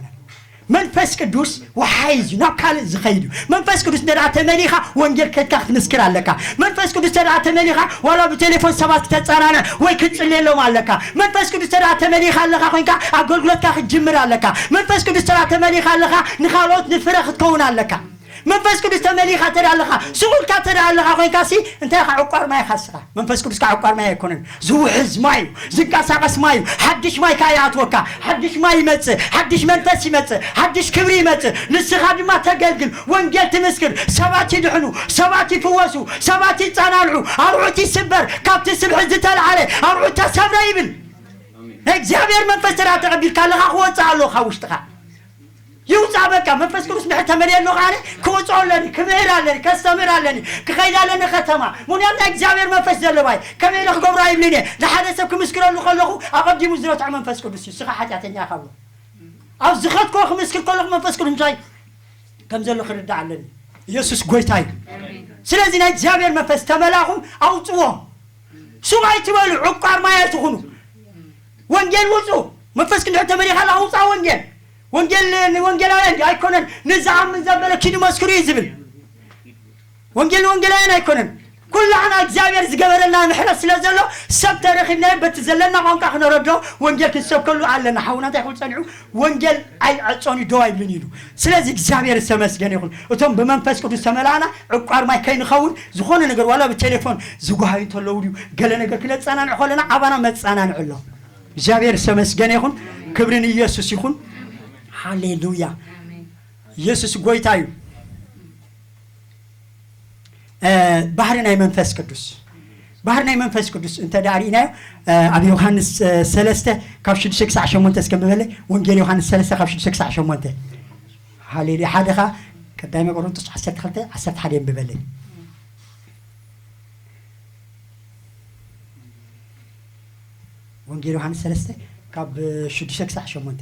መንፈስ ቅዱስ ወሓይዝ እዩ፣ ናብ ካልእ ዝኸይድ እዩ። መንፈስ ቅዱስ እንተ ደኣ ተመሊኻ ወንጌል ከድካ ክትምስክር ኣለካ። መንፈስ ቅዱስ እንተ ደኣ ተመሊኻ ዋላ ብቴሌፎን ሰባት ክተጸናንዕ ወይ ክትጽልየሎም ኣለካ። መንፈስ ቅዱስ እንተ ደኣ ተመሊኻ ኣለኻ ኮይንካ ኣገልግሎትካ ክትጅምር ኣለካ። መንፈስ ቅዱስ እንተ ደኣ ተመሊኻ ኣለኻ ንኻልኦት ንፍረ ክትከውን ኣለካ። መንፈስ ቅዱስ ተመሊኻ እንተ ደኣ ኣለኻ፣ ስቕ ኢልካ እንተ ደኣ ኣለኻ ኮይንካ ሲ እንታይ ኢኻ ዕቋር ማይ ኢኻ ንስኻ። መንፈስ ቅዱስ ከዓ ዕቋር ማይ ኣይኮነን። ዝውሕዝ ማይ እዩ። ዝንቀሳቐስ ማይ እዩ። ሓድሽ ማይ ከኣ ይኣትወካ። ሓድሽ ማይ ይመጽእ። ሓድሽ መንፈስ ይመጽእ። ሓድሽ ክብሪ ይመጽእ። ንስኻ ድማ ተገልግል። ወንጌል ትምስክር። ሰባት ይድሕኑ። ሰባት ይፍወሱ። ሰባት ይጸናንዑ። ኣርዑት ይስበር። ካብቲ ስብሒ ዝተልዓለ ኣርዑት ተሰብረ ይብል። ናይ እግዚኣብሔር መንፈስ እንተ ደኣ ተቐቢልካ ኣለኻ ክወጽእ ኣለዎ ካብ ውሽጥኻ። ይውጻእ በቃ። መንፈስ ቅዱስ እንድሕር ተመልየ ኣለኹ ኣነ ክወጽኦ ኣለኒ፣ ክምህር ኣለኒ፣ ከስተምህር ኣለኒ፣ ክኸይድ ኣለኒ ከተማ። ምኽንያቱ ናይ እግዚኣብሔር መንፈስ ዘለዋ እዩ። ከመይ ኢለ ክገብሮ ኣይብልን እየ። ንሓደ ሰብ ክምስክረሉ ከለኹ ኣቐዲሙ ዝረትዖ መንፈስ ቅዱስ እዩ። ንስኻ ሓጢኣተኛ ኢኻ ብሎ። ኣብ ዝኸድክዎ ክምስክር ከለኹ መንፈስ ቅዱስ ምሳይ ከም ዘሎ ክርዳእ ኣለኒ። ኢየሱስ ጎይታ እዩ። ኣሜን። ስለዚ ናይ እግዚኣብሔር መንፈስ ተመላኹም ኣውጽዎ። ሱቕ ኣይትበሉ፣ ዕቋር ማይ ኣይትኹኑ። ወንጌል ውጹ። መንፈስ ቅዱስ ተመሊኻ ኣለኻ፣ ውጻ ወንጌል። ወንጌል ንወንጌላውያን ድዩ? ኣይኮነን። ንዝኣምን ዘበለ ኪዱ መስክሩ እዩ ዝብል። ወንጌል ንወንጌላውያን ኣይኮነን። ኩላህና እግዚኣብሔር ዝገበረልና ምሕረት ስለ ዘሎ ሰብ ተረኺብና በቲ ዘለና ቋንቋ ክነረዶ ወንጌል ክንሰብከሉ ኣለና። ሓውና እንታይ ክብል ጸኒሑ? ወንጌል ኣይዕጾን እዩ፣ ደው ኣይብልን ኢሉ። ስለዚ እግዚኣብሔር ዝተመስገነ ይኹን። እቶም ብመንፈስ ቅዱስ ተመላእና ዕቋር ማይ ከይንኸውን ዝኾነ ነገር ዋላ ብቴሌፎን ዝጓሃዩ እንተለዉ ድዩ ገለ ነገር ክነጸናንዕ ከለና ኣባና መጸናንዒ ኣሎ። እግዚኣብሔር ዝተመስገነ ይኹን። ክብሪ ንኢየሱስ ይኹን። ሃሌሉያ። ኣሜን። ኢየሱስ ጎይታ እዩ። እ፣ ባህሪ ናይ መንፈስ ቅዱስ፣ ባህሪ ናይ መንፈስ ቅዱስ እንተ ደኣ ርኢናዮ፣ እ፣ ኣብ ዮሃንስ፣ እ፣ ሰለስተ ካብ ሽዱሽተ ክሳዕ ሸሞንተ እስከ ምበለ፣ ወንጌል ዮሃንስ ሰለስተ ካብ ሽዱሽተ ክሳዕ ሸሞንተ። ሃሌሉያ። ሓደ ኸኣ ቀዳማይ ቆሮንቶስ ዓሰርተ ክልተ ዓሰርተ ሓደ የንብበለይ። ወንጌል ዮሃንስ ሰለስተ ካብ ሽዱሽተ ክሳዕ ሸሞንተ።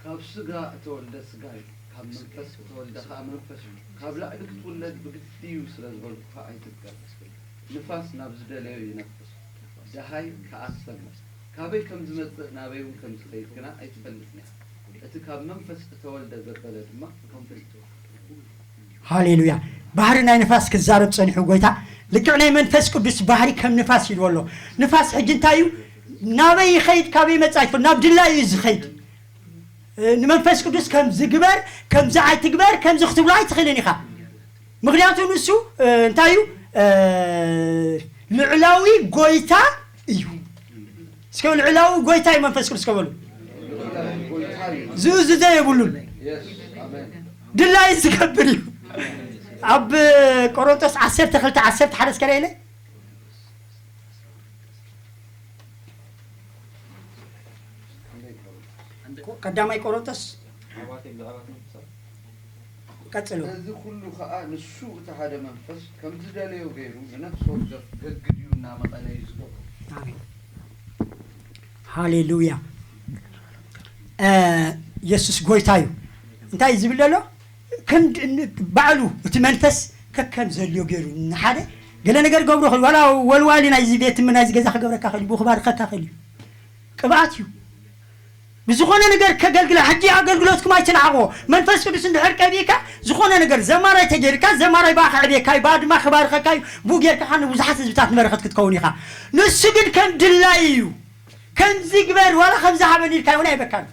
ካብ ስጋ እተወልደ ስጋ እዩ፣ ካብ መንፈስ እተወልደ ኸኣ መንፈስ እዩ። ካብ ላዕሊ ክትውለድ ብግዲ እዩ ስለ ዝበልኩኻ ኣይትድገም። ንፋስ ናብ ዝደለዮ ይነፍስ፣ ደሃይ ከኣ ትሰምዕ። ካበይ ከም ዝመጽእ ናበይ እውን ከም ዝኸይድ ግና ኣይትፈልጥን ኢኻ። እቲ ካብ መንፈስ እተወልደ ዘበለ ድማ ከም ፍልጥ። ሃሌሉያ። ባህሪ ናይ ንፋስ ክዛረብ ጸኒሑ ጎይታ። ልክዕ ናይ መንፈስ ቅዱስ ባህሪ ከም ንፋስ ኢልዎ ኣሎ። ንፋስ ሕጂ እንታይ እዩ? ናበይ ይኸይድ፣ ካበይ ይመጽእ ኣይትፈልጥ። ናብ ድላዩ እዩ ዝኸይድ። ንመንፈስ ቅዱስ ከምዚ ግበር፣ ከምዚ ኣይትግበር፣ ከምዚ ክትብሎ ኣይትኽእልን ኢኻ። ምኽንያቱ ንሱ እንታይ እዩ? ልዕላዊ ጎይታ እዩ። እስከ ልዕላዊ ጎይታ እዩ መንፈስ ቅዱስ ከበሉ። ዝእዝዞ የብሉን። ድላይ ዝገብር እዩ። ኣብ ቆሮንቶስ ዓሰርተ ክልተ ዓሰርተ ሓደ እስከ ኢለ ቀዳማይ ቆሮንቶስ ቀጽሎ። እዚ ኩሉ ከኣ ንሱ እቲ ሓደ መንፈስ ከም ዝደለዮ ገይሩ ንነፍሲ ወከፍ ገግድ እዩ እናመቐለ እዩ ዝገብሮ። ኣሜን። ሃሌሉያ። የሱስ ጎይታ እዩ። እንታይ እዩ ዝብል ዘሎ? ከም ባዕሉ እቲ መንፈስ ከከም ዘልዮ ገይሩ ንሓደ ገለ ነገር ገብሮ ኽእል ዋላ ወልዋሊ ናይዚ ቤት ም ናይዚ ገዛ ክገብረካ ኽእል ብኡ ክባርኸካ ኽእል እዩ። ቅብኣት እዩ። ብዝኾነ ነገር ከገልግላ ሕጂ ኣገልግሎትኩም ኣይትንዓቕዎ። መንፈስ ቅዱስ እንድሕር ቀቢእካ ዝኾነ ነገር ዘማራይ ተገይርካ ዘማራይ ብኣኻ ዕቤካ እዩ ብኣድማ ክባርኸካ እዩ። ብኡ ጌርካ ኸዓ ንብዙሓት ህዝብታት ንበረኸት ክትከውን ኢኻ። ንሱ ግን ከም ድላይ እዩ። ከምዚ ግበር ዋላ ከምዚ ሃበኒ ኢልካ እውን ኣይበካን።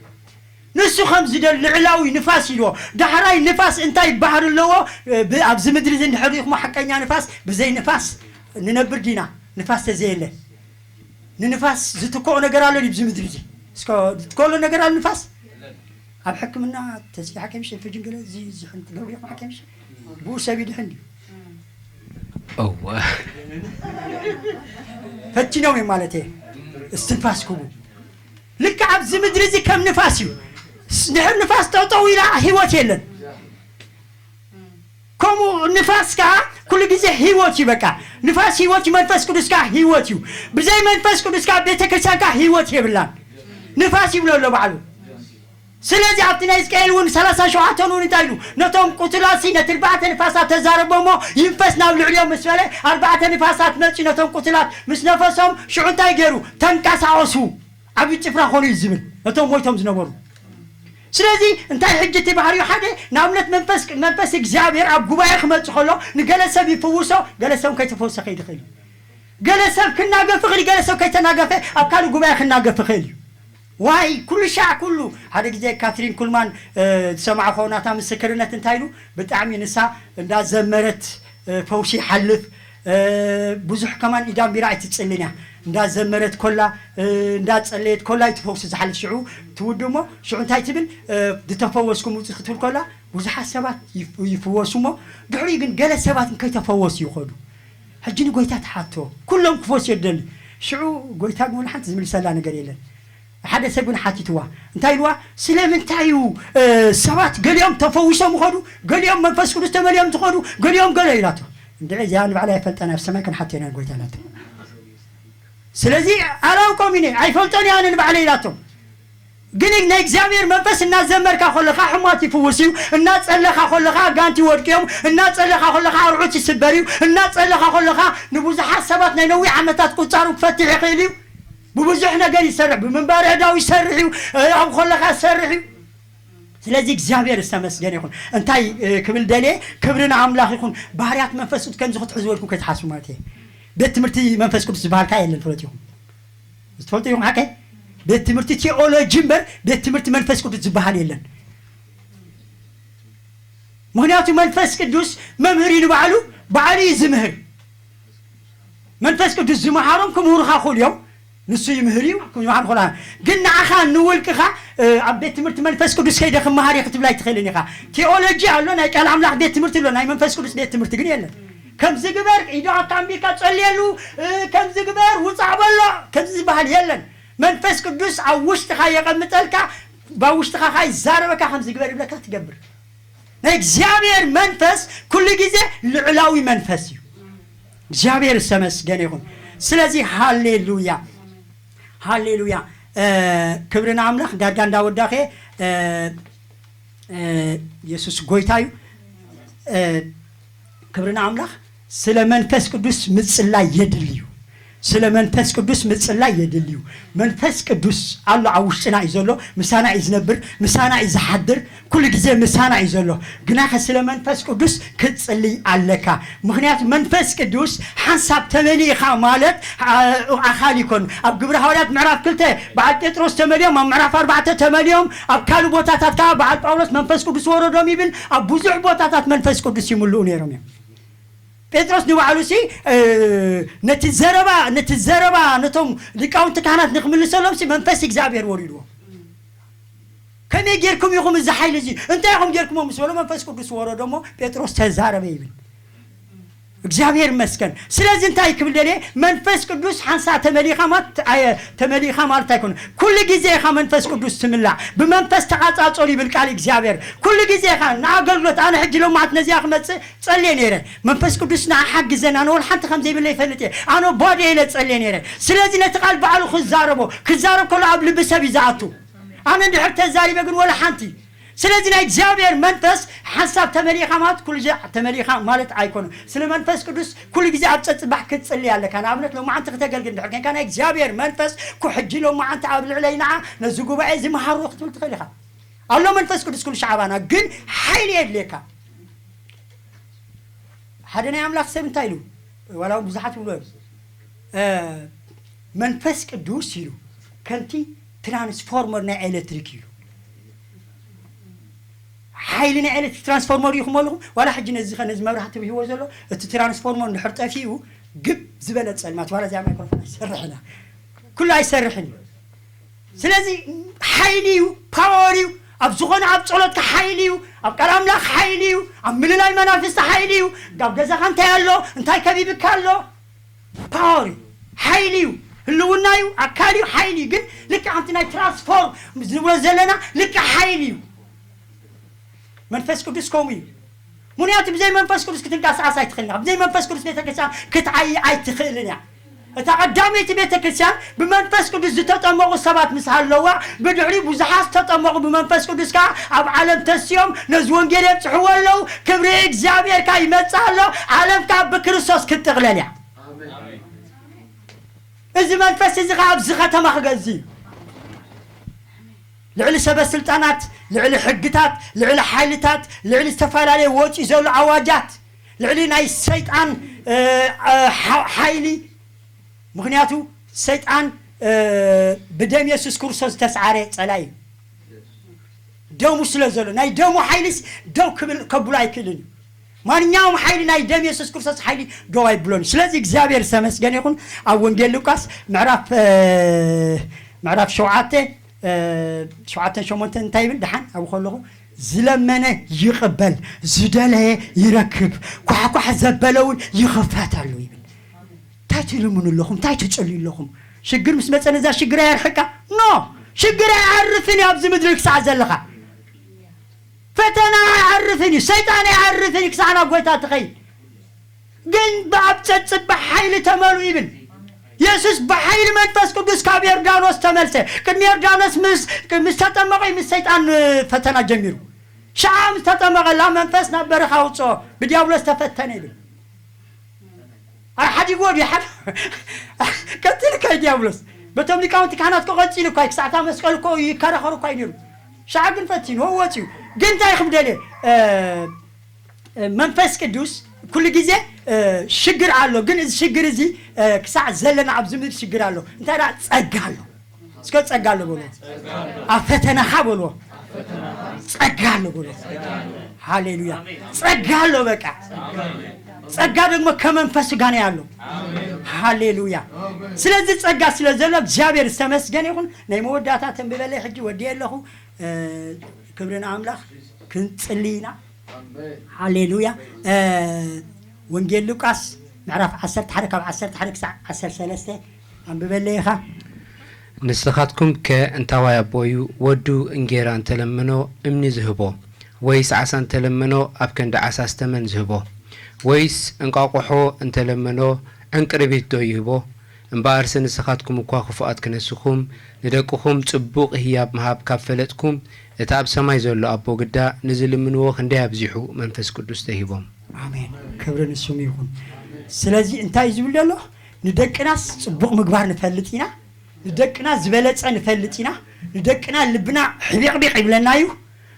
ንሱ ከም ዝደል ልዕላዊ ንፋስ ኢልዎ። ዳሕራይ ንፋስ እንታይ ባህሪ ኣለዎ? ኣብዚ ምድሪ እዚ እንድሕር ሪኢኹሞ ሓቀኛ ንፋስ ብዘይ ንፋስ ንነብር ዲና? ንፋስ ተዘየለ ንንፋስ ዝትክኦ ነገር ኣሎ ድዩ ኣብዚ ምድሪ እዚ? እስከ ዝትክኦ ነገር ኣሎ ንፋስ? ኣብ ሕክምና ተስፊ ሓኪም ሽን ፍጅን ገለ እዚ ዝሕን ትገብሩ ኢኹም ሓኪም ሽን? ብኡ ሰብ ይድሕን ድዩ? እወ። ፈቲኖም እዮም ማለት እየ። እስትንፋስ ክቡ ልክዕ ኣብዚ ምድሪ እዚ ከም ንፋስ እዩ። ድሕር ንፋስ ጠጠው ኢላ ህይወት የለን። ከምኡ ንፋስ ከዓ ኩሉ ግዜ ህይወት እዩ። በቃ ንፋስ ህይወት እዩ። መንፈስ ቅዱስ ከዓ ህይወት እዩ። ብዘይ መንፈስ ቅዱስ ከዓ ቤተ ክርስቲያን ከዓ ህይወት የብላን። ንፋስ ይብሎ ኣሎ ባዕሉ። ስለዚ ኣብቲ ናይ ሕዝቅኤል እውን ሰላሳ ሸውዓተ እውን እንታይ ኢሉ? ነቶም ቁቱላት ሲ ነቲ ኣርባዕተ ንፋሳት ተዛረቦሞ ይንፈስ ናብ ልዕሊኦም ምስ በለ ኣርባዕተ ንፋሳት መፂ ነቶም ቁቱላት ምስ ነፈሶም ሽዑ እንታይ ገይሩ? ተንቀሳቐሱ። ዓብዪ ጭፍራ ኾኑ እዩ ዝብል ነቶም ሞይቶም ዝነበሩ። ስለዚ እንታይ ሕጂ እቲ ባህሪኡ ሓደ ንኣብነት መንፈስ መንፈስ እግዚኣብሔር ኣብ ጉባኤ ክመጽእ ከሎ ንገለ ሰብ ይፍውሶ፣ ገለ ሰብ ከይተፈወሰ ከይድ ይኽእል እዩ። ገለ ሰብ ክናገፍ ይኽእል፣ ገለ ሰብ ከይተናገፈ ኣብ ካልእ ጉባኤ ክናገፍ ይኽእል እዩ። ዋይ ኩሉ ሻዕ ኩሉ ሓደ ግዜ ካትሪን ኩልማን ዝሰማዕኮ ናታ ምስክርነት እንታይ ኢሉ ብጣዕሚ ንሳ እንዳዘመረት ፈውሲ ይሓልፍ። ብዙሕ ከማን ኢዳንቢራ ኣይትጽልን እያ። እንዳዘመረት ኮላ እንዳጸለየት ኮላ ይትፈውሱ ዝሓልፍ ሽዑ ትውድ እሞ ሽዑ እንታይ ትብል? ዝተፈወስኩም ውጽእ ክትብል ኮላ ብዙሓት ሰባት ይፍወሱ እሞ ድሕሪኡ ግን ገለ ሰባት ከይተፈወሱ ይኸዱ። ሕጂ ንጎይታ ትሓቶ ኩሎም ክፈወሱ እየ ደሊ። ሽዑ ጎይታ ግን ሓንቲ ዝምልሰላ ነገር የለን። ሓደ ሰብ ግን ሓቲትዋ እንታይ ኢልዋ? ስለምንታይ እዩ ሰባት ገሊኦም ተፈዊሶም ይኸዱ፣ ገሊኦም መንፈስ ቅዱስ ተመሊኦም ዝኸዱ፣ ገሊኦም ገለ ኢላቶ። እንድዒ እዚኣ ንባዕላ ኣይፈልጠን ኣብ ሰማይ ክንሓቶ ኢና ጎይታ ኢላቶ። ስለዚ ኣላውቆም ኢነ ኣይፈልጦን እያ ኣነ ንባዕለ ኢላቶም። ግን ናይ እግዚኣብሔር መንፈስ እናዘመርካ ከለኻ ሕሟት ይፍውስ እዩ። እናጸለኻ ከለኻ ኣጋንቲ ወድቅዮም። እናጸለኻ ከለኻ ኣርዑት ይስበር እዩ። እናጸለኻ ከለኻ ንብዙሓት ሰባት ናይ ነዊሕ ዓመታት ቁጻሩ ክፈትሕ ይኽእል እዩ። ብብዙሕ ነገር ይሰርሕ ብምንባር ዕዳው ይሰርሕ እዩ። ኣብ ከለኻ ይሰርሕ እዩ። ስለዚ እግዚኣብሔር ዝተመስገነ ይኹን። እንታይ ክብል ደልየ? ክብሪ ንኣምላኽ ይኹን። ባህርያት መንፈስ ቅዱስ ከምዚ ክትሕዝወልኩም ከይትሓስቡ ማለት እየ። ቤት ትምህርቲ መንፈስ ቅዱስ ዝበሃልካ የለን ትፈልጡ ኢኹም። ትፈልጡ ኢኹም ሓቀ ቤት ትምህርቲ ቴዎሎጂ እምበር ቤት ትምህርቲ መንፈስ ቅዱስ ዝበሃል የለን። ምክንያቱ መንፈስ ቅዱስ መምህር እዩ ንባዕሉ። ባዕሉ እዩ ዝምህር። መንፈስ ቅዱስ ዝመሃሮም ክምህሩኻ ክእሉ እዮም። ንሱ ይምህር እዩ። ክምህር ክእሉ ግን ንዓኻ ንውልቅኻ ኣብ ቤት ትምህርቲ መንፈስ ቅዱስ ከይደ ክመሃር እየ ክትብል ኣይትኽእልን ኢኻ። ቴዎሎጂ ኣሎ፣ ናይ ቃል ኣምላኽ ቤት ትምህርቲ ኣሎ፣ ናይ መንፈስ ቅዱስ ቤት ትምህርቲ ግን የለን። ከምዚ ግበር ኢዶ ኣካምቢካ ጸልየሉ፣ ከምዚ ግበር ውጻዕ በሎ ከምዚ ዝበሃል የለን። መንፈስ ቅዱስ ኣብ ውሽጥኻ የቐምጠልካ። ኣብ ውሽጥኻ ካ ይዛረበካ ከምዚ ግበር ይብለካ ትገብር። ናይ እግዚኣብሔር መንፈስ ኩሉ ግዜ ልዕላዊ መንፈስ እዩ። እግዚኣብሔር ዝተመስገነ ይኹን። ስለዚ ሃሌሉያ ሃሌሉያ። ክብሪ ንኣምላኽ። ዳርጋ እንዳወዳኸ የሱስ ጎይታ እዩ። ክብሪ ንኣምላኽ። ስለ መንፈስ ቅዱስ ምጽላይ የድሊ እዩ። ስለ መንፈስ ቅዱስ ምጽላይ የድልዩ። መንፈስ ቅዱስ ኣሎ፣ ኣብ ውሽጥና እዩ ዘሎ፣ ምሳና እዩ ዝነብር፣ ምሳና እዩ ዝሓድር፣ ኩሉ ግዜ ምሳና እዩ ዘሎ። ግናኸ ስለ መንፈስ ቅዱስ ክትጽልይ ኣለካ። ምኽንያቱ መንፈስ ቅዱስ ሓንሳብ ተመሊእኻ ማለት፣ ኣ-፣ ኣኻል ይኮን። ኣብ ግብረ ሃዋርያት ምዕራፍ ክልተ በዓል ጴጥሮስ ተመሊኦም፣ ኣብ ምዕራፍ ኣርባዕተ ተመሊኦም፣ ኣብ ካልእ ቦታታት ከዓ በዓል ጳውሎስ መንፈስ ቅዱስ ወረዶም ይብል። ኣብ ብዙሕ ቦታታት መንፈስ ቅዱስ ይምልኡ ነይሮም እዮም። ጴጥሮስ ንባዕሉ ሲ፣ እ፣ ነቲ ዘረባ፣ ነቲ ዘረባ ነቶም ሊቃውንቲ ካህናት ንክምልሰሎም ሲ መንፈስ እግዚኣብሔር ወሪድዎ። ከመይ ጌርኩም ኢኹም እዚ ሓይሊ እዚ? እንታይ ኢኹም ጌርኩሞ ምስ በሎ መንፈስ ቅዱስ ወረዶ እሞ ጴጥሮስ ተዛረበ ይብል። እግዚኣብሔር ይመስገን። ስለዚ እንታይ ክብል ደልየ? መንፈስ ቅዱስ ሓንሳ ተመሊኻ ማለት፣ ኣየ፣ ተመሊኻ ማለት ኣይኮነ። ኩሉ ግዜ ኢኻ መንፈስ ቅዱስ ትምላእ። ብመንፈስ ተቓጻጸሩ ይብል ቃል እግዚኣብሔር። ኩሉ ግዜ ኢኻ ንኣገልግሎት፣ ኣነ ሕጂ ሎማዓት ነዚኣ ክመጽእ ጸልየ ነይረ። መንፈስ ቅዱስ ንዓ ሓግዘን፣ ኣነ ወላ ሓንቲ ከም ዘይብለ ይፈልጥ እየ። ኣነ ባዶ ኢለ ጸልየ ነይረ። ስለዚ ነቲ ቃል ባዕሉ ክዛረቦ፣ ክዛረብ ከሎ ኣብ ልቢ ሰብ እዩ ዝኣቱ። ኣነ እንድሕር ተዛሪበ ግን ወላ ሓንቲ። ስለዚ ናይ እግዚኣብሔር መንፈስ ሓንሳብ ተመሊእኻ ማለት ኩሉ ግዜ ተመሊእኻ ማለት ኣይኮነን። ስለ መንፈስ ቅዱስ ኩሉ ግዜ ኣብ ጸጽባሕ ክትጽሊ ኣለካ። ንኣብነት ሎማዓንቲ ክተገልግል እንድሕር ኮንካ ናይ እግዚኣብሔር መንፈስ ኩ ሕጂ ሎማዓንቲ ኣብ ልዕለይ ንዓ ነዚ ጉባኤ እዚ መሃሮ ክትብል ትኽእል ኢኻ። ኣሎ መንፈስ ቅዱስ ኩሉ ሻዕባና ግን ሓይሊ የድልየካ። ሓደ ናይ ኣምላኽ ሰብ እንታይ ኢሉ? ዋላ እውን ብዙሓት ይብሉ እዮም። እ፣ መንፈስ ቅዱስ ኢሉ ከምቲ ትራንስፎርመር ናይ ኤሌክትሪክ ኢሉ። ሓይሊ ናይ ኤሌክትሪክ ትራንስፎርመር እዩ ክመልኹም። ዋላ ሕጂ ነዚ ኸ ነዚ መብራህቲ ብሂዎ ዘሎ እቲ ትራንስፎርመር እንድሕር ጠፊኡ ግብ ዝበለ ጸልማት ዋላ እዚኣ ማይክሮፎን ኣይሰርሕና። ኩሉ ኣይሰርሕን እዩ። ስለዚ ሓይሊ እዩ፣ ፓወር እዩ። ኣብ ዝኾነ ኣብ ጸሎትካ ሓይሊ እዩ፣ ኣብ ቃል ኣምላኽ ሓይሊ እዩ፣ ኣብ ምልላይ መናፍስቲ ሓይሊ እዩ። ኣብ ገዛኻ እንታይ ኣሎ? እንታይ ከቢብካ ኣሎ? ፓወር እዩ፣ ሓይሊ እዩ፣ ህልውና እዩ፣ ኣካል እዩ፣ ሓይሊ እዩ። ግን ልክዕ ከምቲ ናይ ትራንስፎርም ዝብሎ ዘለና ልክዕ ሓይሊ እዩ። መንፈስ ቅዱስ ከምኡ እዩ። ምኽንያቱ ብዘይ መንፈስ ቅዱስ ክትንቀሳቐስ ኣይትኽእልን ኢኻ። ብዘይ መንፈስ ቅዱስ ቤተክርስትያን ክትዓይ ኣይትኽእልን እያ። እታ ቀዳመይቲ ቤተክርስትያን ብመንፈስ ቅዱስ ዝተጠመቑ ሰባት ምስ ሃለዋ፣ ብድሕሪ ብዙሓት ዝተጠመቑ ብመንፈስ ቅዱስ ከዓ ኣብ ዓለም ተስዮም ነዚ ወንጌል የብፅሕዎ ኣለዉ። ክብሪ እግዚኣብሔር ከዓ ይመፅእ ኣሎ። ዓለም ከዓ ብክርስቶስ ክትጥቕለል እያ። እዚ መንፈስ እዚ ከዓ ኣብዚ ከተማ ክገዝእ እዩ። ልዕሊ ሰበ ስልጣናት፣ ልዕሊ ሕግታት፣ ልዕሊ ሓይልታት፣ ልዕሊ ዝተፈላለየ ወፂኡ ዘሎ ኣዋጃት፣ ልዕሊ ናይ ሰይጣን፣ እ፣ እ፣ ሓ-፣ ሓይሊ። ምኽንያቱ ሰይጣን፣ እ፣ ብደም የሱስ ክርስቶስ ዝተስዓረ ጸላኢ እዩ። ደሙ ስለ ዘሎ፣ ናይ ደሙ ሓይልስ ደው ክብል፣ ከብሎ ኣይክእልን እዩ። ማንኛውም ሓይሊ ናይ ደም የሱስ ክርስቶስ ሓይሊ ደው ኣይብሎን። ስለዚ እግዚኣብሔር ዝተመስገነ ይኹን። ኣብ ወንጌል ሉቃስ ምዕራፍ፣ እ፣ ምዕራፍ ሸውዓተ፣ እ፣ ሸውዓተን ሸሞንተን እንታይ ይብል? ደሓን ኣብኡ ከለኹ፣ "ዝለመነ ይቕበል፣ ዝደለየ ይረክብ፣ ኳሕኳሕ ዘበለ እውን ይኽፈተሉ" ይብል። እንታይ ትልምኑ ኣለኹም? እንታይ ትጽልዩ ኣለኹም? ሽግር ምስ መጸ ነዛ ሽግር ኣየርሕቃ? ኖ፣ ሽግር ኣየዕርፍን እዩ ኣብዚ ምድሪ ክሳዕ ዘለኻ። ፈተና ኣየዕርፍን እዩ፣ ሰይጣን ኣየዕርፍን እዩ ክሳዕ ናብ ጎይታ ትኸይድ። ግን ብኣብ ጸጽብ ብሓይሊ ተመሉ ይብል። የሱስ ብሓይሊ መንፈስ ቅዱስ ካብ ዮርዳኖስ ተመልሰ። ቅድሚ ዮርዳኖስ ምስ፣ ምስ ተጠመቐ እዩ ምስ ሰይጣን፣ እ፣ ፈተና ጀሚሩ። ሸዓ ምስ ተጠመቐላ መንፈስ ናብ በረኻ ኣውፅኦ፣ ብዲያብሎስ ተፈተነ ይብል። ኣይ ሓዲግዎ ድዩ? ሓድ-፣ ቀፂሉ እኳ እዩ ዲያብሎስ። በቶም ሊቃውንቲ ካህናት እኮ ቀፂሉ እኳ እዩ። ክሳዕታ መስቀል እኮ ይከራኸሩ እኳ እዩ ነይሩ። ሸዓ ግን ፈቲንዎ ወፂኡ። ግን እንታይ ክብደል እየ? እ፣ እ፣ መንፈስ ቅዱስ ኩሉ ግዜ፣ እ፣ ሽግር ኣሎ። ግን እዚ ሽግር እዚ፣ እ፣ ክሳዕ ዘለና ኣብዚ ምድሪ ሽግር ኣሎ። እንታይ ደኣ ጸጋ ኣሎ። እስከ ጸጋ ኣሎ በሎ። ኣብ ፈተናኻ በሎ። ጸጋ ኣሎ በሎ። ሃሌሉያ። ጸጋ ኣሎ በቃ። ጸጋ ደግሞ ከመንፈስ ጋር ነው ያለው። ሃሌሉያ። ስለዚህ ጸጋ ስለ ዘሎ እግዚኣብሔር ዝተመስገነ ይኹን። ናይ መወዳእታ ተንብበለይ ሕጂ ወዲየ ኣለኹ። እ፣ ክብሪ ንኣምላኽ። ክንጽሊ ኢና። ሃሌሉያ። እ፣ ወንጌል ሉቃስ ምዕራፍ ዓሰርተ ሓደ ካብ ዓሰርተ ሓደ ክሳዕ ዓሰርተ ሰለስተ ኣንብበለይ ኢኻ። ንስኻትኩም ከ እንታዋይ ኣቦ እዩ ወዱ እንጌራ እንተለመኖ እምኒ ዝህቦ? ወይስ ዓሳ እንተለመኖ ኣብ ክንዲ ዓሳ ዝተመን ዝህቦ? ወይስ እንቋቑሖ እንተለመኖ ዕንቅርቢት ዶ ይህቦ? እምበኣርሲ ንስኻትኩም እኳ ክፉኣት ክነስኹም፣ ንደቅኹም ጽቡቕ ህያብ ምሃብ ካብ ፈለጥኩም፣ እቲ ኣብ ሰማይ ዘሎ ኣቦ ግዳ ንዝልምንዎ ክንደይ ኣብዚሑ መንፈስ ቅዱስ ተሂቦም። ኣሜን። ክብሪ ንስሙ ይኹን። ስለዚ እንታይ እዩ ዝብል ዘሎ? ንደቅናስ ጽቡቕ ምግባር ንፈልጥ ኢና። ንደቅና ዝበለጸ ንፈልጥ ኢና። ንደቅና ልብና ሕቢቕቢቕ ይብለና እዩ።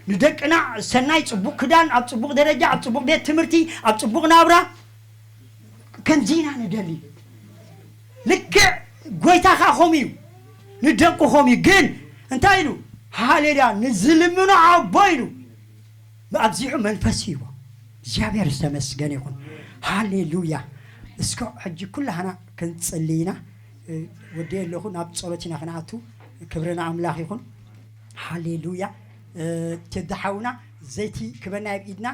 ንደቅና ሰናይ ጽቡቕ ክዳን፣ ኣብ ጽቡቕ ደረጃ፣ ኣብ ጽቡቕ ቤት ትምህርቲ፣ ኣብ ጽቡቕ ናብራ፣ ከምዚ ኢና ንደሊ። ልክዕ ጎይታ ኸኣ ከምኡ እዩ። ንደቁ ከምኡ እዩ። ግን እንታይ ኢሉ? ሃሌሉያ፣ ንዝልምኖ ኣቦ ኢሉ ኣብዚሑ መንፈስ ይህቦ። እግዚኣብሔር ዝተመስገነ ይኹን። ሃሌሉያ። እስከ ሕጂ ኩላህና ክንጽሊ ኢና። እ፣ ወዲ ኣለኹ፣ ናብ ጸሎት ኢና ክንኣቱ። ክብሪ ንኣምላኽ ይኹን። ሃሌሉያ። እ፣ ቴዲ ሓውና፣ ዘይቲ ክበና ኣብ ኢድና፣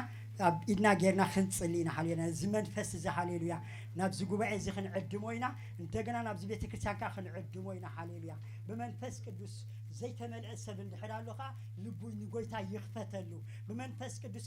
ኣብ ኢድና ጌርና ክንጽሊ ኢና። ሃሌሉያ። እዚ መንፈስ እዚ፣ ሃሌሉያ፣ ናብዚ ጉባኤ እዚ ክንዕድሞ ኢና። እንደገና ናብዚ ቤተ ክርስቲያን ከኣ ክንዕድሞ ኢና። ሃሌሉያ። ብመንፈስ ቅዱስ ዘይተመልአ ሰብ እንድሕር ኣሎ ከኣ፣ ልቡ ንጎይታ ይኽፈተሉ። ብመንፈስ ቅዱስ